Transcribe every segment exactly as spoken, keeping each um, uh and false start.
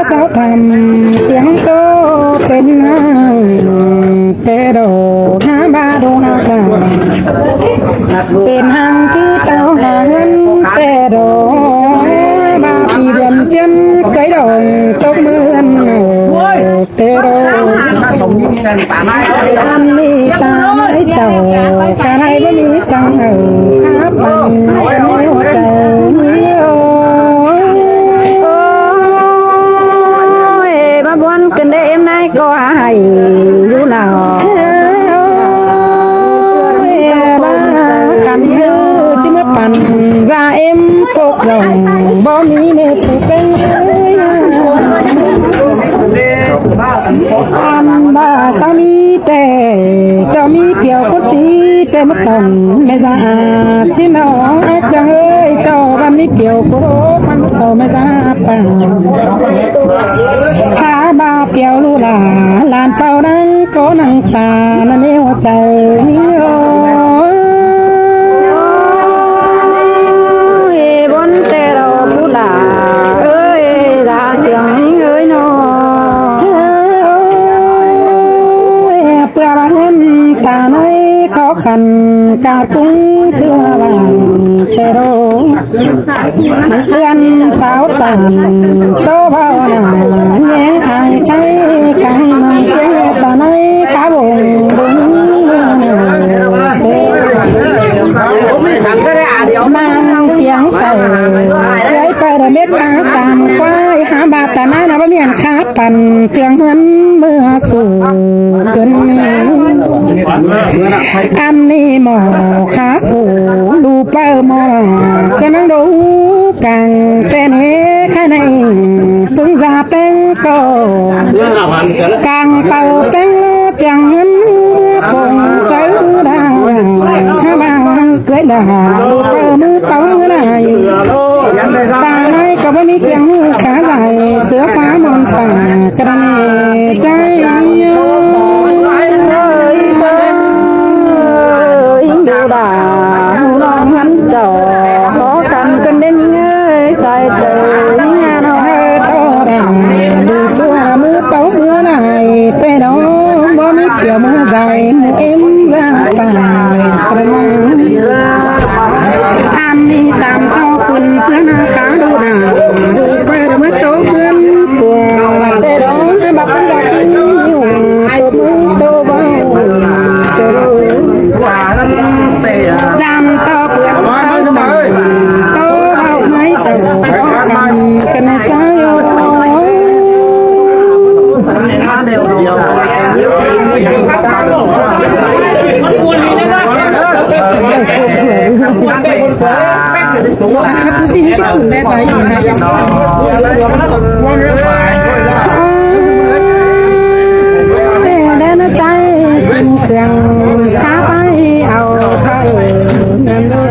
Sáu tham tiếng tô pên hăng, tê đồ há ba đô há ba. Pên hăng chứ tao há hân, tê đồ há ba kỷ niệm chân cái đồng tốc mươn. Tê đồ ăn đi ta nói chầu, cả này với đi sang ở khá bằng cái mối hỗ trợ. Ôi, ba buôn cần để em nay có hại du nào. Ôi, ba khăn hư chứ mất phần ra em cột lòng bó mi nê tụ canh. Ăn ba sao mi tê, cho mi kiểu có xí tê mất phần mẹ ra xin nó ác ơi, cho ba mi kiểu có ăn tàu mẹ ra tàng. Khá ba piau lu là làn tàu đang có năng xa nó nêu trời. Ôi, bốn tê đầu lu là ơi, ra sương ơi nó. Pưa ba hơn ta nơi khó khăn cả cũng xưa vàng tê đầu. Khăn sáo tản tô bao nà nhé ai thấy cái mong kia ta nói cá bùng bùng. Mang tiếng tàu dưới cờ mết cá sàm quái há bạt ta nói là bác miệng khá pắn trường hơn mưa sù cơn. Ăn ni mỏ khá phủ lu pơ mỏ cơn năng đấu. Cang ten hế khai nây pưng da peng tô. Cang pau peng lô chang hân pông sơ đa. Há ba hư cưới đa lu pơ mư pau mư đa. Ta nây có bơ mi kiang hư cá dài sứa phá mòn phả. Cà nê cháy. Ơi, ơi, ơi, đu đa, hư lo ngắn trò, khó khăn cơn đến ơi, sai trời, ngàn hơi to đẳng, đi chua mưa tấu mưa này, tê đó, bó mít kiểu mưa dài, mưa êm ra tàng, ăn đi sắm to phun sứa na khá đu đa, đu quê mưa tấu mưa của, tê đó, bác con gái, tô mưa tấu bao. Dăm to bươn to bươn to bươn mấy chầu có căm cân cháu. Khắp xin cái cùng bé nói gì hả? Bé đã nó tay cùng tường khá bay ao bay ngàn đô.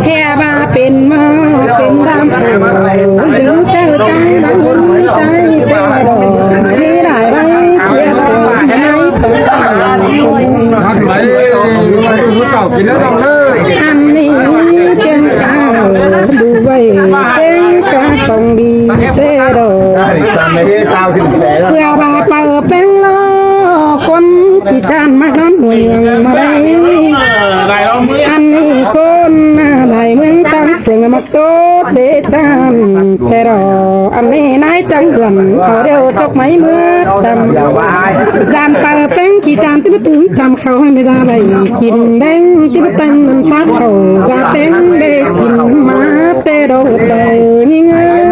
Hè ba pên ma pên đam phủ đứng tay tay bắn tay tay đỏ đi đại bay sia phủ hai tấn. Ăn đi trên cao đủ vầy trên cao phòng đi tê đỏ. Pưa ba pơ peng lo con chỉ chan mắc đón mùi nhường mà đây. Ăn đi con lại mướn tăng sương mắc tốt dễ chan tê đỏ. Ăn đi nái trắng gần ở đều chọc máy mướt tầm. Dàn pơ peng chỉ chan tí bút tắm khâu hăng đi ra đây. Chín đen tí bút tanh măn phát khâu ra peng đê chín má tê đô tê ninh ơi.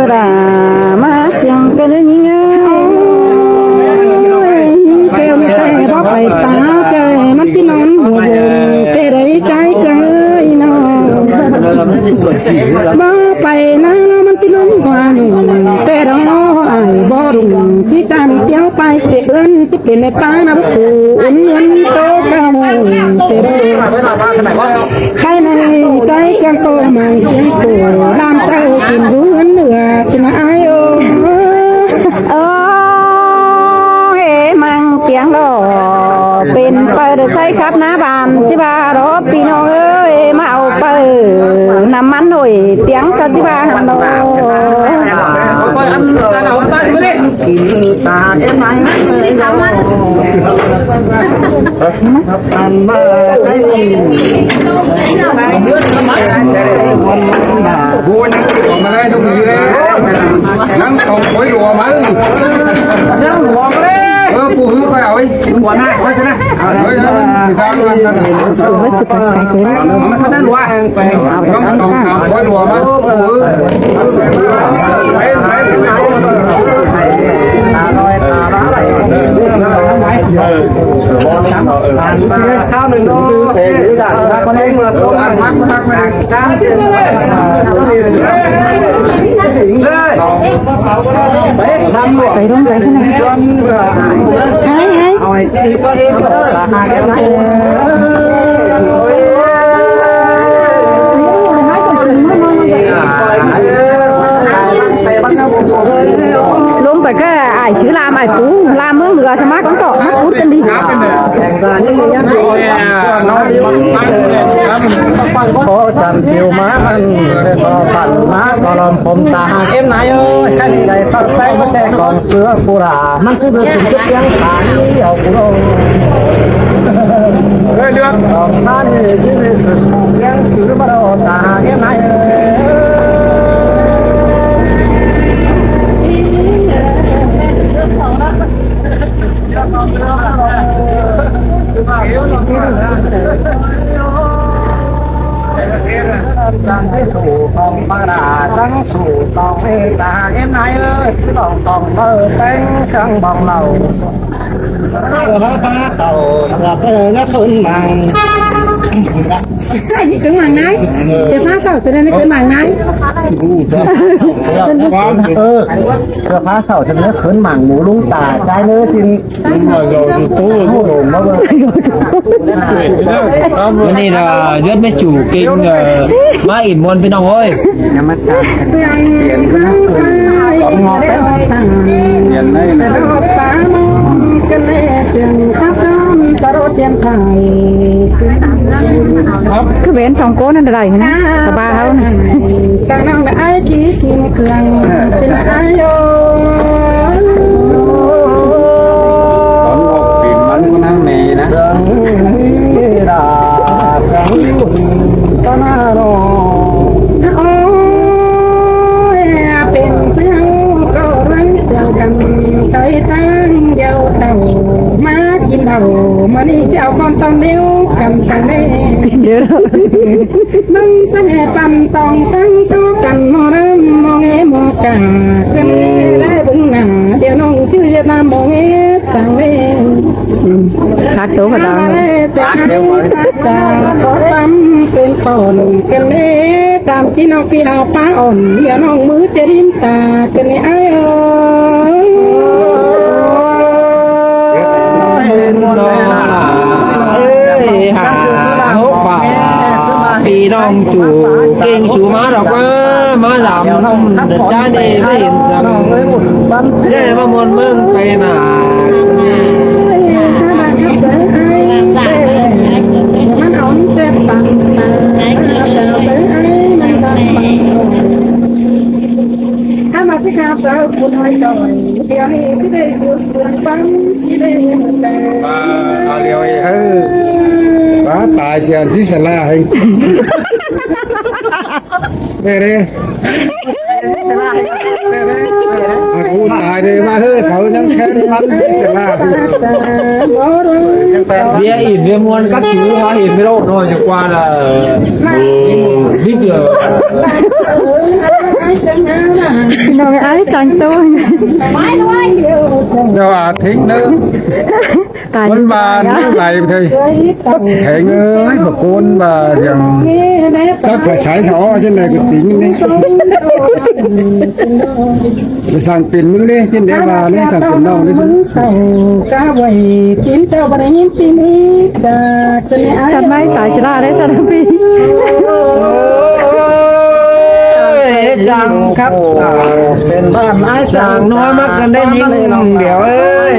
Đà má siang tê đô ninh ơi. Kêu mi tê bó pay tá tê măn tí non mùa buồn tê đấy trái cây nó. Bó pay ná măn tí lung hoa nhung tê đó ai bó đùng tí chan kéo pay sệt ơn. Pên nê pá nắm phủ ún ún tô cao mông tê đô. Khai nây cháy cang tô màng chiếng phủ lam cháu kìm rú ún nửa xin ai ô. Ơ, hê măng tiếng đỏ pên pơ đơ cháy khắp ná bàn xí ba đó pì nô ơi mà ao pơ nắm Ăn nổi tiếng sao chứ bà Hà Nội. Bố nhắn tin mà đây, không gì đấy. Nhắn không có lùa mà. Nhắn lùa mà đấy. Ơ, cô hứa coi ảo ấy. Lùa na, sao chứ na. Ơ, ơ, ơ, ơ, ơ. Ơ, ơ, ơ, ơ. Đấy, đúng đấy, thế này. Hay, hay. Lốm pay ꞌcọ ải chứ ꞌlam ải pú, ꞌlam ꞌmướng ꞌlứa ꞌchọ ꞌmá ꞌcóng ꞌtọ ꞌmá pút căn đi. Khót chăn phiêu ꞌmá ăn, khót păn ꞌmá ꞌcọ ꞌlóm phôm ta hák ꞌếm nai ơi, ꞌkhạy đảy ꞌpặp ꞌpéng ꞌmá ꞌtẹ cỏng ꞌsứa ꞌpú đa, ꞌmắn cứ ꞌdứa tứm cướp ꞌtiếng khả ꞌnị au ꞌpú đa. Ơi, được. Cỏng ꞌmá ꞌnị ꞌchí ꞌmí sưn ꞌtiếng cứ ꞌmá đaư ta hák ꞌếm nai ơi. Sủ tỏng ꞌmá đa, săng sủ tỏng ê ta hák ꞌếm nai ơi, sủ tỏng tỏng ꞌmá ꞌtếng săng bỏng lảu. Sửa ꞌphá sảu, sửa ꞌphá sảu ꞌnhá khớn mảng. Khớn mảng ꞌnái. Sửa ꞌphá sảu, sửa ꞌnhá khớn mảng ꞌnái. Ơ, sửa ꞌphá sảu, sửa ꞌnhá khớn mảng mú ꞌlung ta, cái nữa xin. Ú, ꞌmá ꞌnị ꞌnhá ꞌdệt ꞌmá ꞌchu ꞌkính, ơ, ꞌmá ỉn ꞌmuôn ꞌpi ꞌnọng ơi. Cứ bén song ꞌcốn ꞌnặn đảy ꞌnớ, ꞌcọ ba ꞌháu ꞌnớ. Cỏng ꞌnọng ꞌnị ải ꞌchí kin cương, ơ, xin ải ơi. Cỏng ꞌnọng kin ꞌmắn ꞌcọ ꞌnhắng ꞌnị ꞌnớ. Sương đa, sương đun, ta na ꞌnọ. Ôi, pên sương ꞌcọ ꞌlắng sương căn, ꞌtoi ꞌtáng điêu tảu, ꞌmá kin đảu, ꞌmá ꞌnị ꞌchí au ꞌcón ꞌtọn điêu căn sương đe. Điêu. ꞌMắn ꞌchí ꞌhế păn song ꞌtáng ꞌtố căn ꞌmo đam ꞌmo ꞌnge ꞌmo cả. ꞌCọ ꞌnị đảy bớng nả, điêu ꞌnọng ꞌchư ꞌdệt ꞌnam ꞌmo ꞌnge sương đe. Khát tố vào đó. ꞌNhắng ꞌlế sương đe, khát tố ꞌcọ tăm pên pôn, ꞌcọ ꞌnị sam ꞌchí ꞌnọng ꞌpi ꞌhạu ꞌpá ôn, điêu ꞌnọng ꞌmứ ꞌchí rim ta, ꞌcọ ꞌnị ải ơi. Ơi, hả, hốc bả, ꞌpi ꞌnọng ꞌchu ꞌkính ꞌchu ꞌmá đọc ꞌmá, ꞌmá dăm, đảy ꞌchá ꞌnị ꞌmá hên dăm. ꞌDệt ꞌmá ꞌmuôn ꞌmướng pay ꞌnạ. Ba, a, điêu ꞌnị, ơ. Ba, tai sia ꞌchí sả ꞌla ꞌhêng. Bê đê. Ú, tai đê, ꞌmá ꞌhứ sau ꞌnhắng khen ꞌmắn ꞌchí sả ꞌla. Bía ỉn bía ꞌmuôn cắp chứ, hả, ỉn bía ꞌlộn ꞌnọi ꞌchọ ꞌquá đa. Ơ, bít đa. ꞌPi ꞌnọng ải chắng ꞌtố. Đa, à, thính ꞌnớ. ꞋCốn ba ꞌnớ lai ꞌtẹ. Hên ơi, ꞌcọ ꞌcốn ba dăm. Chắc phải sải thỏ chứ này ꞌcọ tính ꞌnị. Phải săng pên ꞌmứng ꞌnị, chứ đe ba ꞌnị, săng pên ꞌnọng ꞌnị. Săng ꞌmá tai chả ꞌlạ đé, săng ꞌpi. Ôi, chắng khắp. Pên bản ải chắng ꞌnọi ꞌmá căn đé ꞌnhính điêu ơi.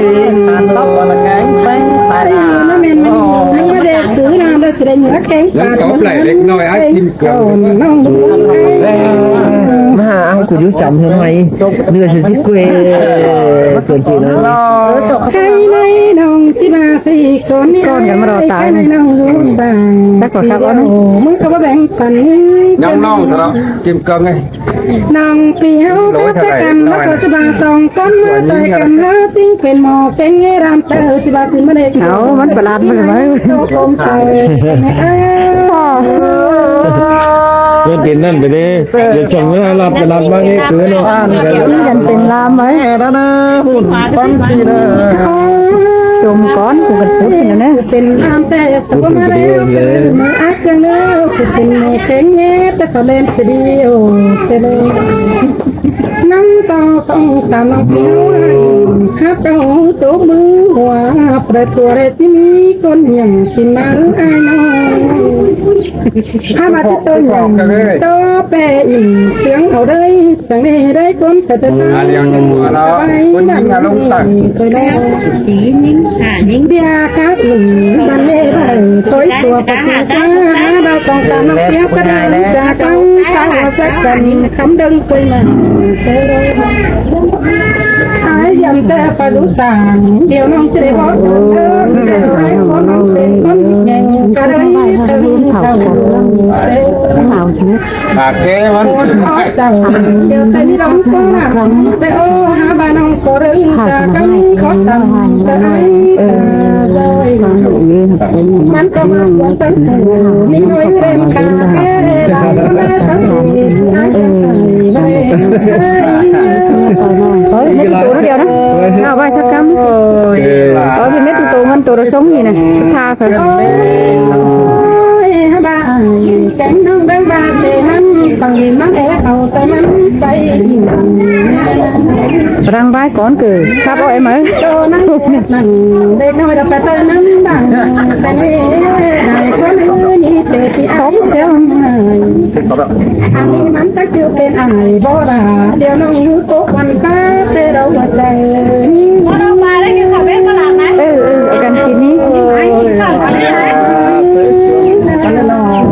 Tóp lại đếc ꞌnọi ải kin cương. Dú chăm hên hoài. Nưa sẽ chít quê. Tuần chỉ nó. Cái này nông chỉ mà xì con này. Con gắn vào đào tạo. Cái này nông dú sàng. Chắc có sao con. Mới có bánh phần. Nông nông thôi đó. Kim cương này. Nông pì hao có chắc ăn nó có chữ bằng sông con nó tôi cần nó chính quyền mò cái nghe đam tơ chỉ bằng xin mà đây. Nó vẫn phải làm mà. Tôi không phải. Con tiền năn phải đi. Giờ chồng nó làm cái làm mà nghe cứ nó. Đi gần tiền làm ấy. Đó nè, hùn tăng thì nè. Chồng con cũng cần phút nữa nè. Tiền làm tê. Phút thì đi về. Ác cái nữa, phút thì mò cái nghe tê sao lên sẽ đi ô. Tê lên. Nắng to sông sàm lòng phiếu. Khắp trong tố mưa hoa. Phải tua để tí mi con hiểm xin mà ai nói. Há ma tí tôi nhầm. Tố bè ỉm sướng ở đây. Sướng đi đây con phải tớ ta. Ai liang sủa đó. Con nhính à lông tặng. Tôi đây. Bia khắp ỉm. Bạn mẹ phải tôi sủa phải sướng. Há ba sông sàm lòng phiếu. Cái này. Chả căng. Cắm đừng quên mà. Ai dặm tê phải lũ sàng, điều nông chế bó. Tê phải con nông chế con nhẹ, cả đời tê thảo. Thảo chứ. Bà kê mắn. Con khó chào, điều tê đi đóng con làm. Tê ô, há bà nông có rơi, chả căng khó tầm, tê ai, tê rơi. Mắn có mà con sân phủ, mình nói lên khả kê, là con ai sân phủ, ai sân phủ. Ôi, mấy cái tủ nó đều đó. Nào, vai thác cắm. Ôi, thì mấy cái tủ ngăn tủ nó sống gì này. Tha phải. Ôi, hả bà. Cánh nông đang bà thì mắn, bằng gì mắn é, hầu tay mắn bay. Răng vai con cử, khắp ôi em ơi. Đây thôi, đọc cái tên nắng bằng. Đây, đây, con ơi, nhị chế thì sống theo. Ăn mắn chắc chưa tên ai, bỏ ra. Điều nông hữu cố quan ta, tê đâu mà chạy. Con ông bà đấy, cái khẩu bếp có làm đấy. Ừ, ừ, ở gần kín ý. Anh, anh, anh.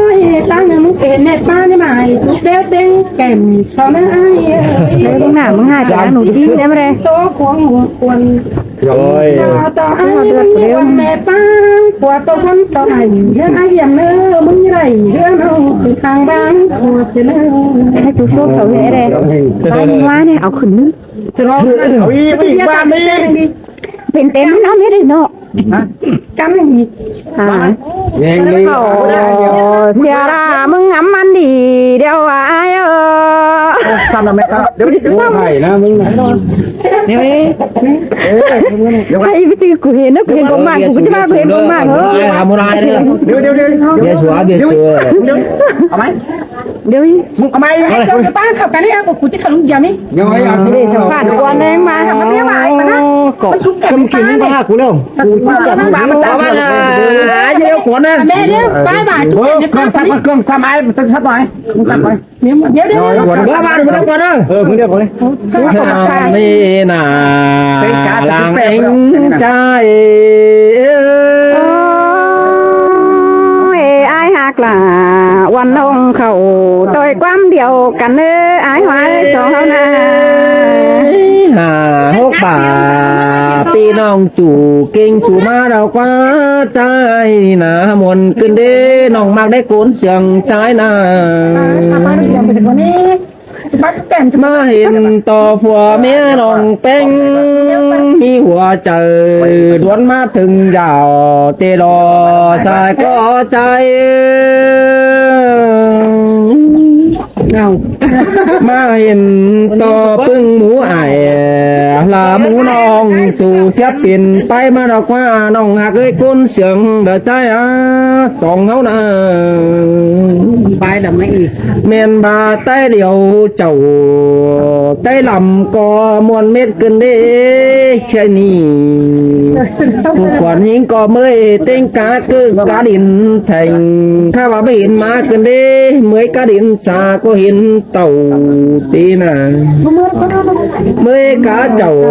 Ôi, tao nhà múc kể nè, ba nhà mày, tụi đeo tên kèm, sao nó ai. Đấy, mưng nả, mưng hai, cái ăn nụ tí, đấy mà đây. Tô của mùa quần. Rồi. Sao tao ai, mưng quần mẹ ba, của tô quần sao này, nhớ ai hiểm nữa, mưng như này, nhớ nó, từ hàng ba, của thế nữa. Hai chú sốt khẩu lệ đây. Ba nhà mày này, áo khửn nước. Ôi, ôi, ba đi. Pên tên nó biết đấy nó. Hả? Cắm cái gì? À. Ôi, sia ra, mưng ngắm ăn đi, đeo à, ai ơ. Ô, sao mà mẹ sao? Đeo đi, sao? Phải là mưng này. Đeo đi. Ê, đeo đi. Ai, biết thì của hiền nó, của hiền của mạng, của cái ba, của hiền của mạng, hả? Ai, hả, muốn ai đấy? Đeo, đeo, đeo. Đeo xóa, đeo xóa. Đeo. Đeo. Ở máy. Đeo đi. Mụ, ở máy. Ai, đeo cái bác học cái này, em, của chị Thảo Lung Diệm ấy. Đeo ấy, à. Để thảo phạt của anh em mà. Thảo Lung Diệm mà, mà nó. Có. Không kìm những bác của đâu. Sao chị qua là bác mà. Có bác là, ai, đeo cuốn á. Mẹ đeo, bye bye, chúc mẹ. Cương sắp, cương sắp, ai, tôi sắp rồi. Cương sắp rồi. Đeo, đeo, đeo, đeo. Cuốn. Bác, bác, đeo cuốn á. Ờ, đeo cuốn đi. Nè nà, làng anh trai. Ôi, ai hạc là quan ông khẩu tôi quán điều cắn ơ, ai hoài sổ hao nà. Hà hốc bà, pi nòng chủ kinh chủ ma đào quá trai nà, muôn cơn đế nòng mạc đế cốn sương trai nà. Má hên to phua mía nòng peng, mi hua chảy đuôn má thừng dạo tê đò sai có chảy. Má hên to pưng mú ải, là mú nòng sù siếp pin pay má đọc qua nòng hạc ơi côn sương đờ chảy á, song háo nà. Bái đầm ấy. Mên ba tay điêu chầu, tay lầm có muôn mết cơn đê chê nì. Cô quản hính có mới tên cá cư cá đính thành. Khá bà mới hính má cơn đê, mới cá đính xa có hính tàu tí nà. Mới cá chầu,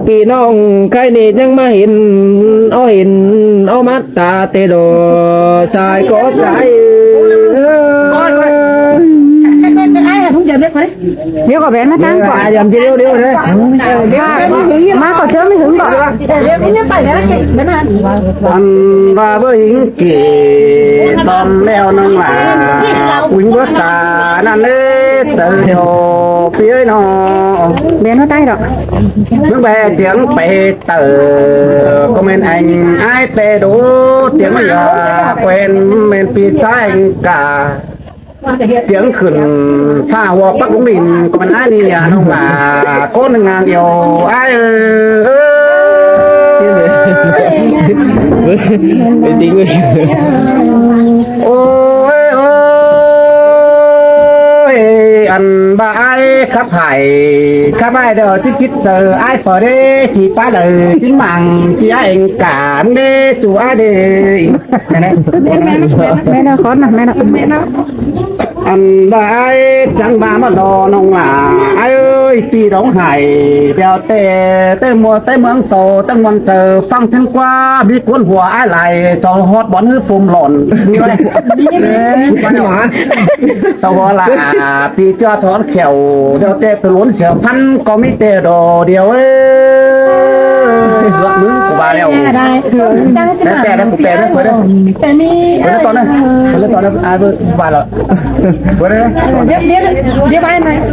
pi nòng khai nê nhăng má hính, ó hính, ó mát ta tê đô, sai có trái. Điêu ꞌcọ bén ꞌmá ꞌtáng ꞌcọ. Ai, điêu, điêu, điêu, điêu. Má ꞌcọ ꞌchớ ꞌmí ꞌhứng ꞌcọ. Ăn ꞌva báu ꞌhịt kỉ tỏm ꞌlẹo ꞌnọng lả. Quýnh báu ta ꞌnặn ế, chaư điêu ꞌpi ới ꞌnọ. Bén ꞌmá ꞌtáng ꞌcọ. ꞌMứng ꞌpe tiếng pay taư ꞌcọ ꞌmen anh ải ꞌtẹ đố, tiếng ꞌmá ꞌnhá quen ꞌmen ꞌpi ꞌchái anh cả. Tiếng khửn ꞌphạ hua Bắc Cống Đỉnh ꞌcọ ꞌmen ải ꞌnị ꞌnọng lả, ꞌcốn ꞌnưng ꞌngang điêu ải ơi. Cái tính Ôi, ôi, ăn ꞌva ải khắp hại, khắp ải đơ chứ phít chaư ải phở đế, xì pá đơ, chính mạng, ꞌpi ải anh cả đế, chú ải đế. Mẹ nó khó nè, mẹ nó. Ăn ꞌva ải chắng ꞌva ꞌmá lo ꞌnọng lả, ải ơi, ꞌpi đóng hại, đeo ꞌtẹ, ꞌtẹ mùa, ꞌtẹ ꞌmướng sổ, ꞌtẹ ꞌmuôn chaư, ꞌphắng chắng ꞌquá, ꞌmí cuốn hua ải lai, cháu hót bón ꞌhứ phôm lỏn. Cháu hua lả, ꞌpi ꞌchọ thón khẻo, đeo ꞌtẹ tơ lốn sia ꞌphắn, ꞌcọ ꞌmí ꞌtẹ đo điêu ới. Lọt ꞌmứng ꞌcọ ꞌva ꞌlẹo. Đe ꞌtẹ đe, ꞌcọ ꞌtẹ đe, ꞌcọ đe. Báu đe ꞌtọn đe, báu đe ꞌtọn đe, ải báu ꞌva lỏ. Báu đe.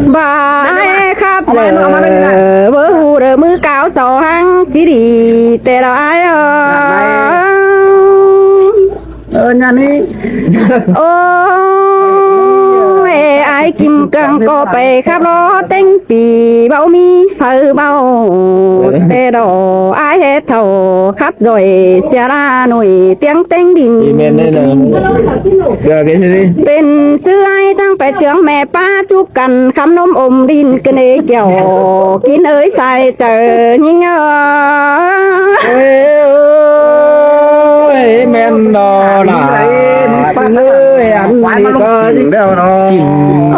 Bái khắp lơ, báu ꞌhụ đơ ꞌmứ cáo so hăng ꞌchí đi, ꞌtẹ lo ải ơ. Ơ, ꞌnhá ꞌnị. Ôi, ải Kim Cương ꞌcọ pay khắp lo ꞌtếng ꞌpi báu ꞌmí phaư báu. ꞌTẹ lo ải ꞌhế thảu khắp ꞌdội sia ꞌla nổi tiếng ꞌtếng đin. Amen đấy nè. Được cái gì đi? Pên ꞌsứ ải ꞌchăng pay ꞌchương ꞌme ꞌpá chúc căn khắm ꞌnôm ôm đin ꞌcọ ꞌnê kiẻo. Kính ơi sai chaư ꞌnhính ơ. Ôi, ôi, ꞌmen đó là ơi, ăn đi có chỉnh.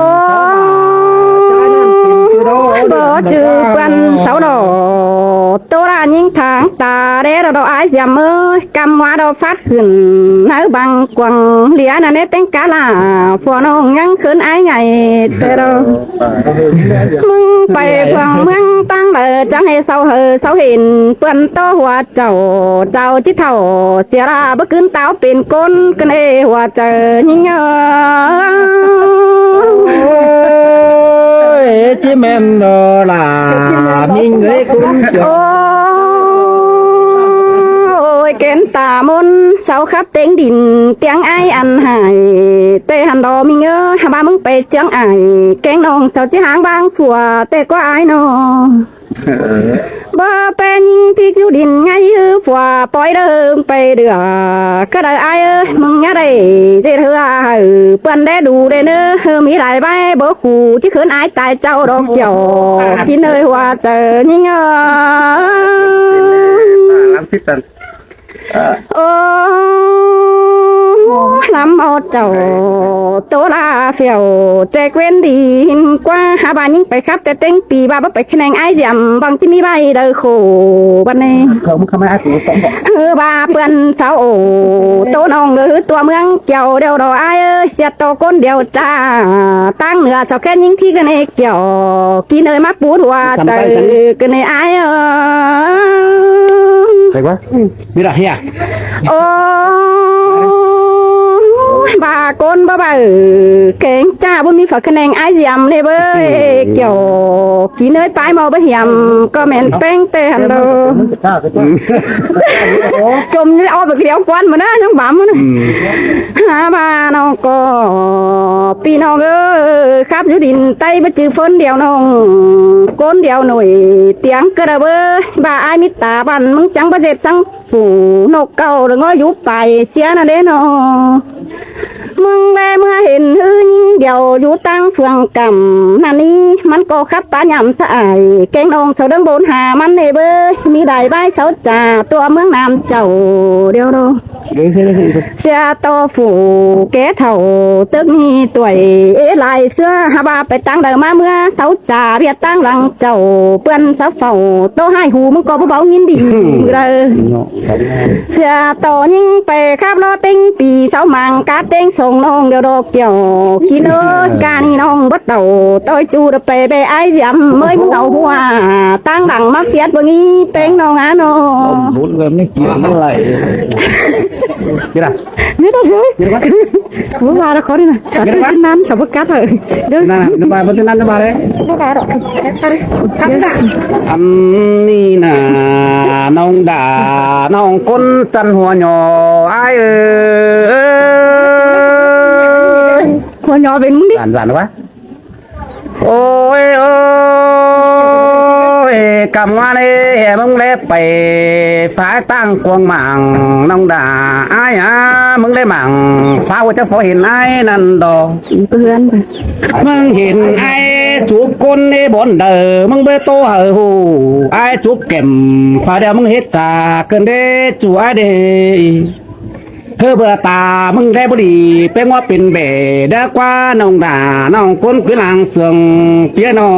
Ôi, báu chứ ꞌpăn sáu đỏ. Tô ra ꞌnhính tháng ta đé đo đo ải dăm ơi. Căm ꞌmá đo phát khửn ꞌnớ băng quăng lia ꞌnặn ế ꞌtếng cá lả. Phua ꞌnọng ꞌnhắng khớn ải ngày ꞌtẹ đo. ꞌMứng pay phua ꞌmướng ꞌtáng đaư chắng ꞌhế sau hơ sau hên ꞌpươn ꞌtố hua chảu, chảu ꞌchí thảu sia ꞌla báu ꞌcứn táo pên ꞌcốn ꞌcọ ꞌnê hua chaư ꞌnhính ơ. Ôi, ꞌchí ꞌmen đó là mình ơi cũng sướng. Ôi, kén ta ꞌmôn sau khắp ꞌtếng đin, ꞌtiếng ải ăn hại. ꞌTẹ hăn đó ꞌmí ꞌngớ, ꞌva ꞌmứng pay ꞌchương ải, kéng ꞌnọng sau ꞌchí háng ꞌváng phua, ꞌtẹ ꞌquá ải ꞌnọ. Báu pay ꞌnhính ꞌtí dú đin ngay ꞌhứ phua, pói đơng pay đưa. Cá đaư ải ơ, ꞌmứng ꞌnhá đảy, ꞌdệt ꞌhứ hảư, ꞌpươn đé đu đé ꞌnớ, ꞌhứ ꞌmí lai ꞌvái, báu khủ, ꞌchí khớn ải tai chảu đo kiẻo. Kính ơi hua chaư ꞌnhính ơ. Ơ, lắm ót chảu, tô la phiẻo, ꞌchẹ quên đi hên ꞌquá, hả ꞌva ꞌnhính pay khắp ꞌtẹ ꞌtếng ꞌpi, ꞌva báu pay khăn ꞌneng ải dăm, băng ꞌchí ꞌmí ꞌvạy đaư khổ, bát ꞌnê. Ơ, ꞌva ꞌpươn sau ổ, tô ꞌnọng đaư ꞌhứ tua ꞌmướng kiẻo, đeo đo ải ơi, sia tô ꞌcốn điêu chả, ꞌtáng ꞌnưa sau khén ꞌnhính ꞌtí ꞌcọ ꞌnê kiẻo, kính ơi ꞌmá pút hua chaư ꞌcọ ꞌnê ải ơ. Hay quá. Ôi, ꞌva ꞌcốn báu báu, kéng chả báu ꞌmí phả khăn ꞌneng ải dăm ꞌnê báu, kiẻo, kính ơi pái ꞌmo báu hiêm, ꞌcọ ꞌmen ꞌpéng ꞌtẹ hăn đaư. Chôm ꞌnhá ók báu điêu ꞌquán ꞌmá ꞌnớ, ꞌnhắng bám ꞌmá ꞌnớ. Hả ꞌva ꞌnọng ꞌcọ, ꞌpi ꞌnọng ơ, khắp dú đin ꞌTáy báu chứ phốn điêu ꞌnọng, ꞌcốn điêu nổi tiếng ꞌcọ đaư báu, ꞌva ải mít ta băn ꞌmứng chắng báu ꞌdệt chắng phủ, ꞌnộc cáu đaư ꞌngó dú pay sia ꞌnặn đế ꞌnọ. ꞌMứng ꞌlé ꞌmưa hên ꞌhứ ꞌnhính điêu dú ꞌtáng phường căm ꞌnặn ꞌnị, ꞌmắn ꞌcọ khắp pá nhẳm sa ải, kéng ꞌnọng sau đớng bôn ha ꞌmắn ꞌnê báu, ꞌmí đảy ꞌvái sau chả tua ꞌmướng Nam chảu điêu đô. Sia tô phủ ké thảu tức ni tuổi ế lai xưa, ha ba pay ꞌtáng đaư ꞌmá ꞌmứa sáu chả biết ꞌtáng lăng chảu ꞌpươn sáu phảu tô hai hủ ꞌmứng ꞌcọ báu báu ꞌnghín đi ꞌmự đaư. Sia tô ꞌnhính pay khắp ꞌló ꞌtếng pì sáu mảng cá ꞌtếng sông ꞌnọng điêu độc kiểu kín ớt ca ni ꞌnọng bắt đầu tôi chu đập pay bê ái diệm ꞌmới ꞌmứng au hua ꞌtáng lăng ꞌmá phiết bơ ꞌnghí ꞌtếng ꞌnọng á ꞌnọ. Bốn người mới kiếm lại. Kìa. Biết đâu chứ. Biết đâu. Bố bà nó khó đi nè. Bà chưa tin nắn, cháu bố cắt rồi. Nè, nè, nè, bà, bà tin nắn cho bà đấy. Bố bà đó. Ăn ni nà, ꞌnọng đà, ꞌnọng ꞌcốn chăn hua nhò, ai ơi. Hua nhò bên ꞌmứng đi. Dản, dản quá. Ôi ơi, căm ngoan ê, ꞌmứng ꞌlé pay phái ꞌtáng cuông mảng ꞌnọng đà ai hả, ꞌmứng ꞌlé mảng pháo chắc pháo hên ai ꞌnặn đó. ꞌMứng hên ai chụp ꞌcốn ê bón đờ, ꞌmứng bê tô hở hủ, ai chụp kẻm phá đeo ꞌmứng hết cha, cơn đê chu ai đê. Hơ bơ ta ꞌmứng đe bơ đi, pé ngó pên bể, đa qua ꞌnọng đà, ꞌnọng ꞌcốn cứ lăng sương pía ꞌnọ.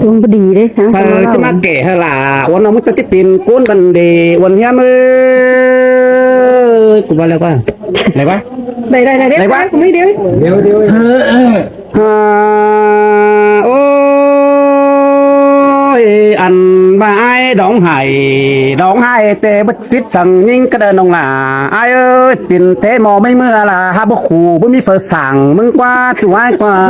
Uống bơ đi đấy, sáng sớm. Chứ mà kể hơ là, uống ꞌnọng ꞌmứng chắc cái pên ꞌcốn bần đề, uống hiếm ơi, cũng vào lẹ qua. Lẹ qua. Đây, đây, đây, đây, qua. Cũng đi đi. Điêu, điêu. Ơ, ơ. À, ôi, ăn ba ai đóng hài, đóng hài tê bất phít săng ꞌnhính cá đơ ꞌnọng là ai ơi, pên thế mò ꞌmí ꞌmưa là ha bốc khủ bơ ꞌmí phở sảng ꞌmứng qua chu ai qua.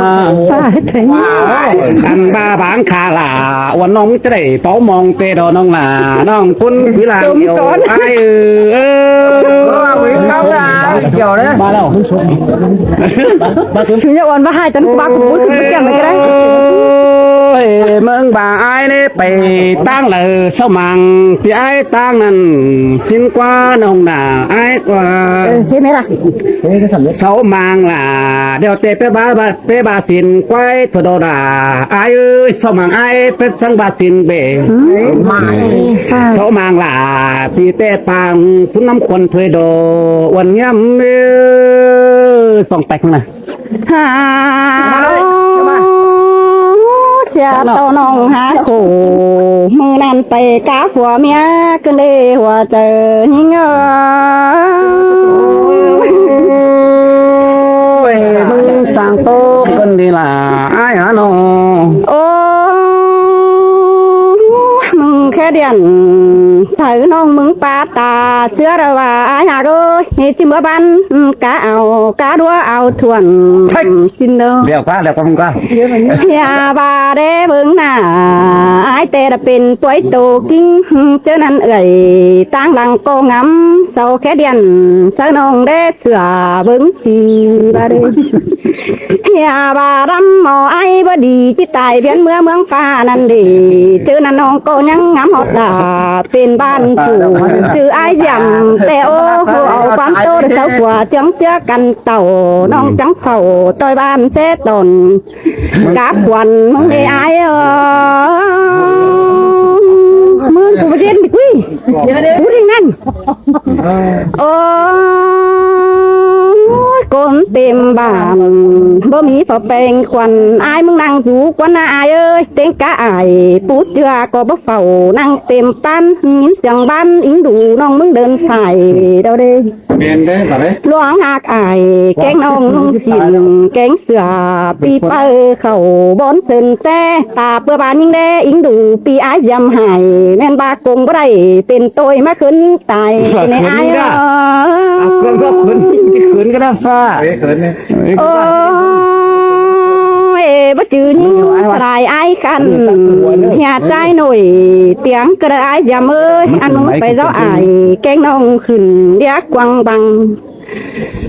Ăn ba báng khả là uốn ꞌnọng ꞌmứng ꞌchớ đảy tó mong tê đó ꞌnọng là ꞌnọng ꞌcốn quý làng nhiều ai ơi. Ơ, ơ, ơ, ơ, ơ. Ba đâu? Ba Thứ nhất uốn ba hai tấn ba cũng bốn mươi cái đấy. Ôi, ꞌmứng ba ai ꞌnị pay ꞌtáng lơ sáu mảng, phi ai ꞌtáng ꞌnặn, xin qua ꞌnọng đà ai qua. Ơ, thế mới là. Sáu mảng là đeo tê pé ba, ba, pé ba xin quay thua đồ đà. Ai ơi, sáu mảng ai pé săng ba xin bể. Sáu mảng là phi tê pang phun ꞌnặm khuôn thuê đồ uốn hiếm ơ, song tạch nè. Hả? Sia tô ꞌnọng hả khổ, ꞌmự ꞌnặn pay cá phua mía, cơn đê hua chơ ꞌnhính ơi. Ôi, ꞌmứng chang tô cơn đê là ai hả ꞌnọng? Ô, ꞌmứng khe điện, sau ꞌnọng ꞌmứng pá ta, sứa đa ꞌva ai hả ơi, ꞌnị ꞌchí ꞌmứa ban, cá au, cá đua au thuần. Xin đâu. Lẹo cá, lẹo cá không cá. Hia ba đe bớng nả, ai tê đa pên puối tô kính, ꞌchớ ꞌnặn ơi, ꞌtáng lăng ꞌcọ ngắm, sau khe điện, sau ꞌnọng đe sửa bớng chi ba đe. Hia ba đăm ꞌmo ai báu đi, ꞌchí tai biên ꞌmứa ꞌmướng pha ꞌnặn đi, ꞌchớ ꞌnặn ꞌnọng ꞌcọ ꞌnhắng ngắm ꞌhọt đa, pên ban phủ, ꞌchư ai dăm, tê ô, hô au pán tô đa sau phua, chướng ꞌchứa căn tảu, ꞌnọng chắng phảu, ꞌtoi ban ꞌsé tỏn. Cá khuôn ꞌmứng đê ai ơ. ꞌMứng ꞌcọ báu dên đi quí. Cú đi ꞌnặn. Ôi, ꞌcốn têm bản, báu ꞌmí phảu peng khuôn, ai ꞌmứng ꞌnăng dú khuôn ꞌna ai ơi, ꞌtếng cá ai, pú ꞌchưa ꞌcọ báu phảu, ꞌnăng têm pán, ꞌnghín siêng ban, ính đủ ꞌnọng ꞌmứng đơn phải, đâu đê. Luông ꞌhặc ai, kéng ꞌnọng ꞌnung xin, kéng sửa, pi pơ khảu, bón sơn ꞌsé, ta ꞌpưa ba ꞌnhính đé, ính đủ, pi ai dăm hải, ꞌmen ba công báu đảy, pên ꞌtội ꞌmá khớn tai, ꞌnị ai ơ. Khớn, khớn, khớn cái đó pha. Ôi, báu chứ ꞌnhính sải ai khăn, hia ꞌchái nổi tiếng, ꞌcọ đa ai dăm ơi, ăn ꞌmứng pay dó ai, kéng ꞌnọng khửn, điá quăng băng.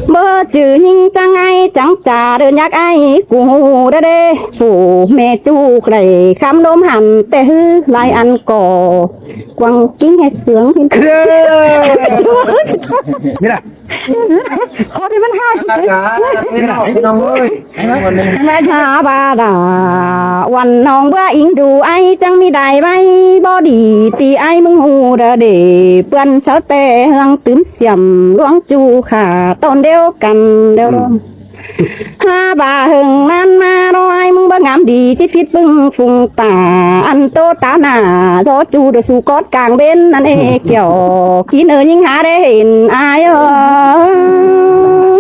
Báu chứ ꞌnhính chắng ai, chắng cha đơn nhắc ai, cu đa đê, phủ mẹ chu đảy, khắm đốm hẳn, tê hứ, lai ăn ꞌcọ, quăng kính hết sướng. Mira. ขอที่มันให้ พี่น้อง พี่น้องเอ้ย หาบาดา วันน้องเบื่ออิงดูไอ้จังมีได้ไหม บ่ดีตีไอ้มึงหูเด้อเด้ เปื้อนเสาแต่เฮืองตื่นเสียมหลวงจูขาตอนเดียวกันเดียว หาบ่าเหิงนานมาน้อย มึงบ่งามดีที่ผิดเบิ่งፉงตา อันโตตาหน้า ซอจูเดอสู่กอดกลางเบนนั่นเองเกี่ยว กินเออยิ่งหาได้เห็นอายเอ้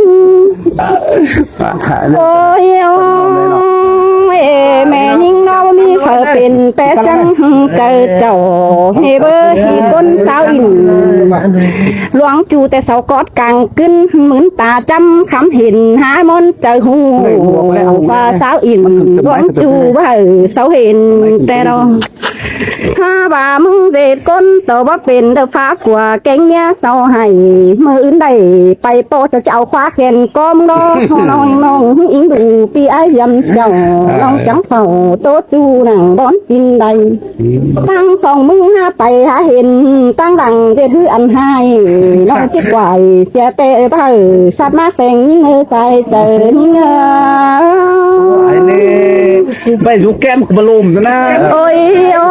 ย โอ้ย โอ้ย แม่ยิ่งน้องมีเผอเป็นแปะจังใจเจ้า ให้เบอร์ที่คนสาวอิน หลวงจูแต่เสากอดกลางกึ้น หมื่นตาจำคำเห็น หามนต์ใจหู ว่าสาวอิน หลวงจูว่าเสาเห็น แต่เรา ถ้าว่ามึงเวทก้น ต่อว่าเป็นเด้อฟ้าขัวแกงเมียเสาให้ มืออื่นได้ไปโปะจะเอาคว้าแขนก้อมรอ น้องน้องอิงดูปีไอ้ยำเจ้า น้องจังเฝ้าโตจูหนังบอนกินได้ ตั้งสองมือหาไปหาเห็น ตั้งหลังเวทหืออันให้ น้องจิตไหวเสียแต่เบอสัตว์มาแฝงยิงเออใส่เจอยิงเออ ไอ้นี่ ไปดูแก้มกระบะลมนะ โอ้ย โอ้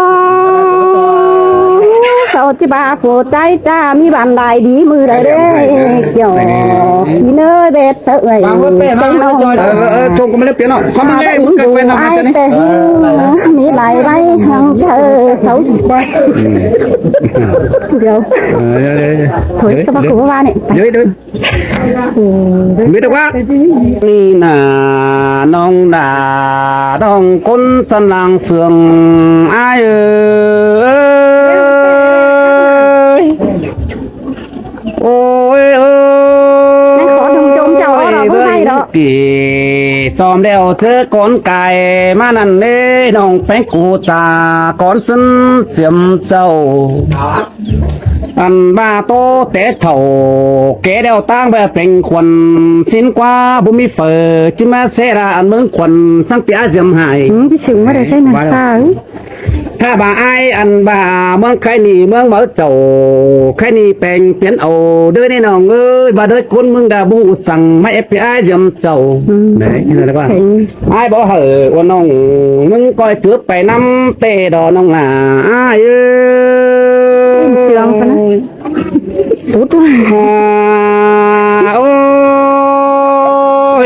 ย เขาจิบาหัวใจจ้า มีบ้านหลายดีมือใดเด้ เกี่ยว พี่เนอเด็ดเสวย วางรถเป้มา เป็นน้อง เออ เออ เออ ชงกันมาแล้วเปลี่ยนเนาะ ความมันแรงมันเกิดไปทำไมจะนี่ แต่มีหลายใบทางเธอเขา เดี๋ยว เออ เดี๋ยว เดี๋ยว เดี๋ยว ถอยกระบะหัวว่าเนี่ย เดี๋ยว เดี๋ยว ไม่ต้องว่า นี่นะน้องดาน้องคนสันหลังเสืองอ้ายเอ้ย โอ้ยเอ้ย นั่นขอดมจมเจ้าเอาเหรอ เบิ่งไทยเหรอ ปีจอมแล้วเจอก่อนไก่มานั่นเด้น้องแป้งกูจ่าก่อนซึ่งเจียมเจ้า อันบ้าโตแต่เฒ่า แก่แล้วตั้งแบบเป็นขวัญสิ้นกว่าบ่มีเฝอจึงมาเสดาอันเมืองขวัญสังเปียเสียมหาย อืม พี่สิงห์ว่าได้แค่นั้นค่ะ ถ้าบ่าอ้ายอันบ่าเมืองใครนี่เมืองเมือเจ้า ใครนี่แปลงเปลี่ยนเอาเด้อนี่น้องเอ้ย บ่าเด้อคนเมืองดาบูสั่งมาเอฟพีอ้ายเสียมเจ้า อืม ไหน นี่อะไรวะ เห็น อ้ายบอกเหอะว่าน้อง มึงก้อยถือไปน้ำเตะดอน้องหล่าอ้ายเอ้ย เสียงปะนะ ตุ๊ด อ่า โอ้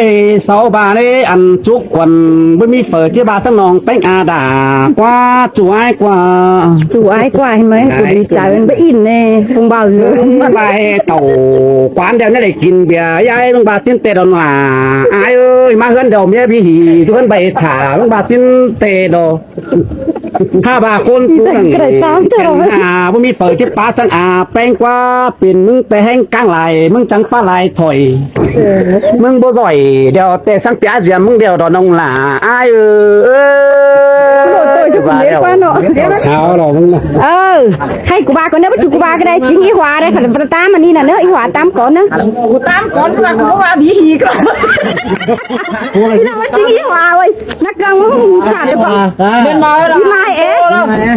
ย เสาบาเอ้ย อันจุกขวัญบ่มีเฝอที่บาสักน้องแป้งอาดากว่าจุอ้ายกว่า จุอ้ายกว่าเห็นไหม ไหน กูดีใจมันไปอินเน่คงเบาอยู่ ไปเต่าขวานเดียวนี่ได้กินเบียร์ยายมึงบาสิ้นเตะดอนหว่าอ้ายเอ้ย มาเฮือนเดียวเมียพี่หีทุกคนไปถ่ามึงบาสิ้นเตะดอ ถ้าบ่าคนผู้นั้น กระตามเถอะ อ่าบ่มีเฝอที่ป้าสังอาแป้งกว่าเป็นมึงแต่แห้งกลางไหลมึงจังปลาไหลถอย เออ มึงบ่จ่อยเดี๋ยวแต่สังเปียเสียมึงเดียวดอนน้องหล่าอ้ายเอ้ย โดดโดดจะเป็นเด็กว่าเนาะ เอาหรอมึงนะ เออ ให้กูบาก่อนเนอะ ปัจจุกูบาก็ได้จริงอีหวาได้ค่ะ ตามอันนี้น่ะเนอะ อีหวาตามก่อนเนอะ กูตามก่อน กูว่ากูว่าบีหีก่อน พี่น้องว่าจริงอีหวาเว้ย นักเกิงมึงขาดหรือเปล่า เป็นมาแล้ว พี่นายเอ๊ะ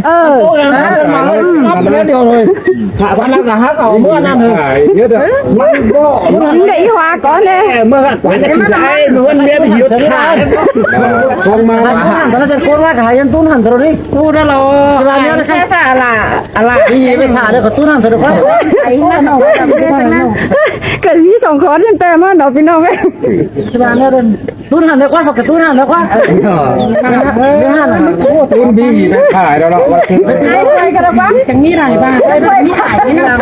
เออ เป็นมาแล้ว นับไปแล้วเดียวเลย วันนั้นก็หาเขาเมื่อนั้นเลย เดี๋ยวเดี๋ยว มันก็ มึงได้อีหวาก่อนเลย เมื่อวันนั้นได้เมื่อวันเดียวไปหยุดขาด ตรงมา ตอนนั้นจะโกนว่าขายยันตู้นั่นตรงนี้ ตู้นั่นเรา เวลาเนี้ยนะ แค่สาระ อะไร นี่ไปถ่ายเลยกับตู้นั่นเถอะครับ ไอ้นั่นเอาไว้ทำไมนั่น เกิดมีสองคนยังแต่มาเนาะพี่น้องเอ้ย ที่บ้านเนี่ยเดินตู้นั่นเลยกว่ากับตู้นั่นเลยกว่า เออ ตู้นั่นน่ะ โอ้ ตู้บีไปถ่ายแล้วเนาะ ไอ้ไปกันแล้ววะ จังมีหลายบ้าน มีหลายนี่นะ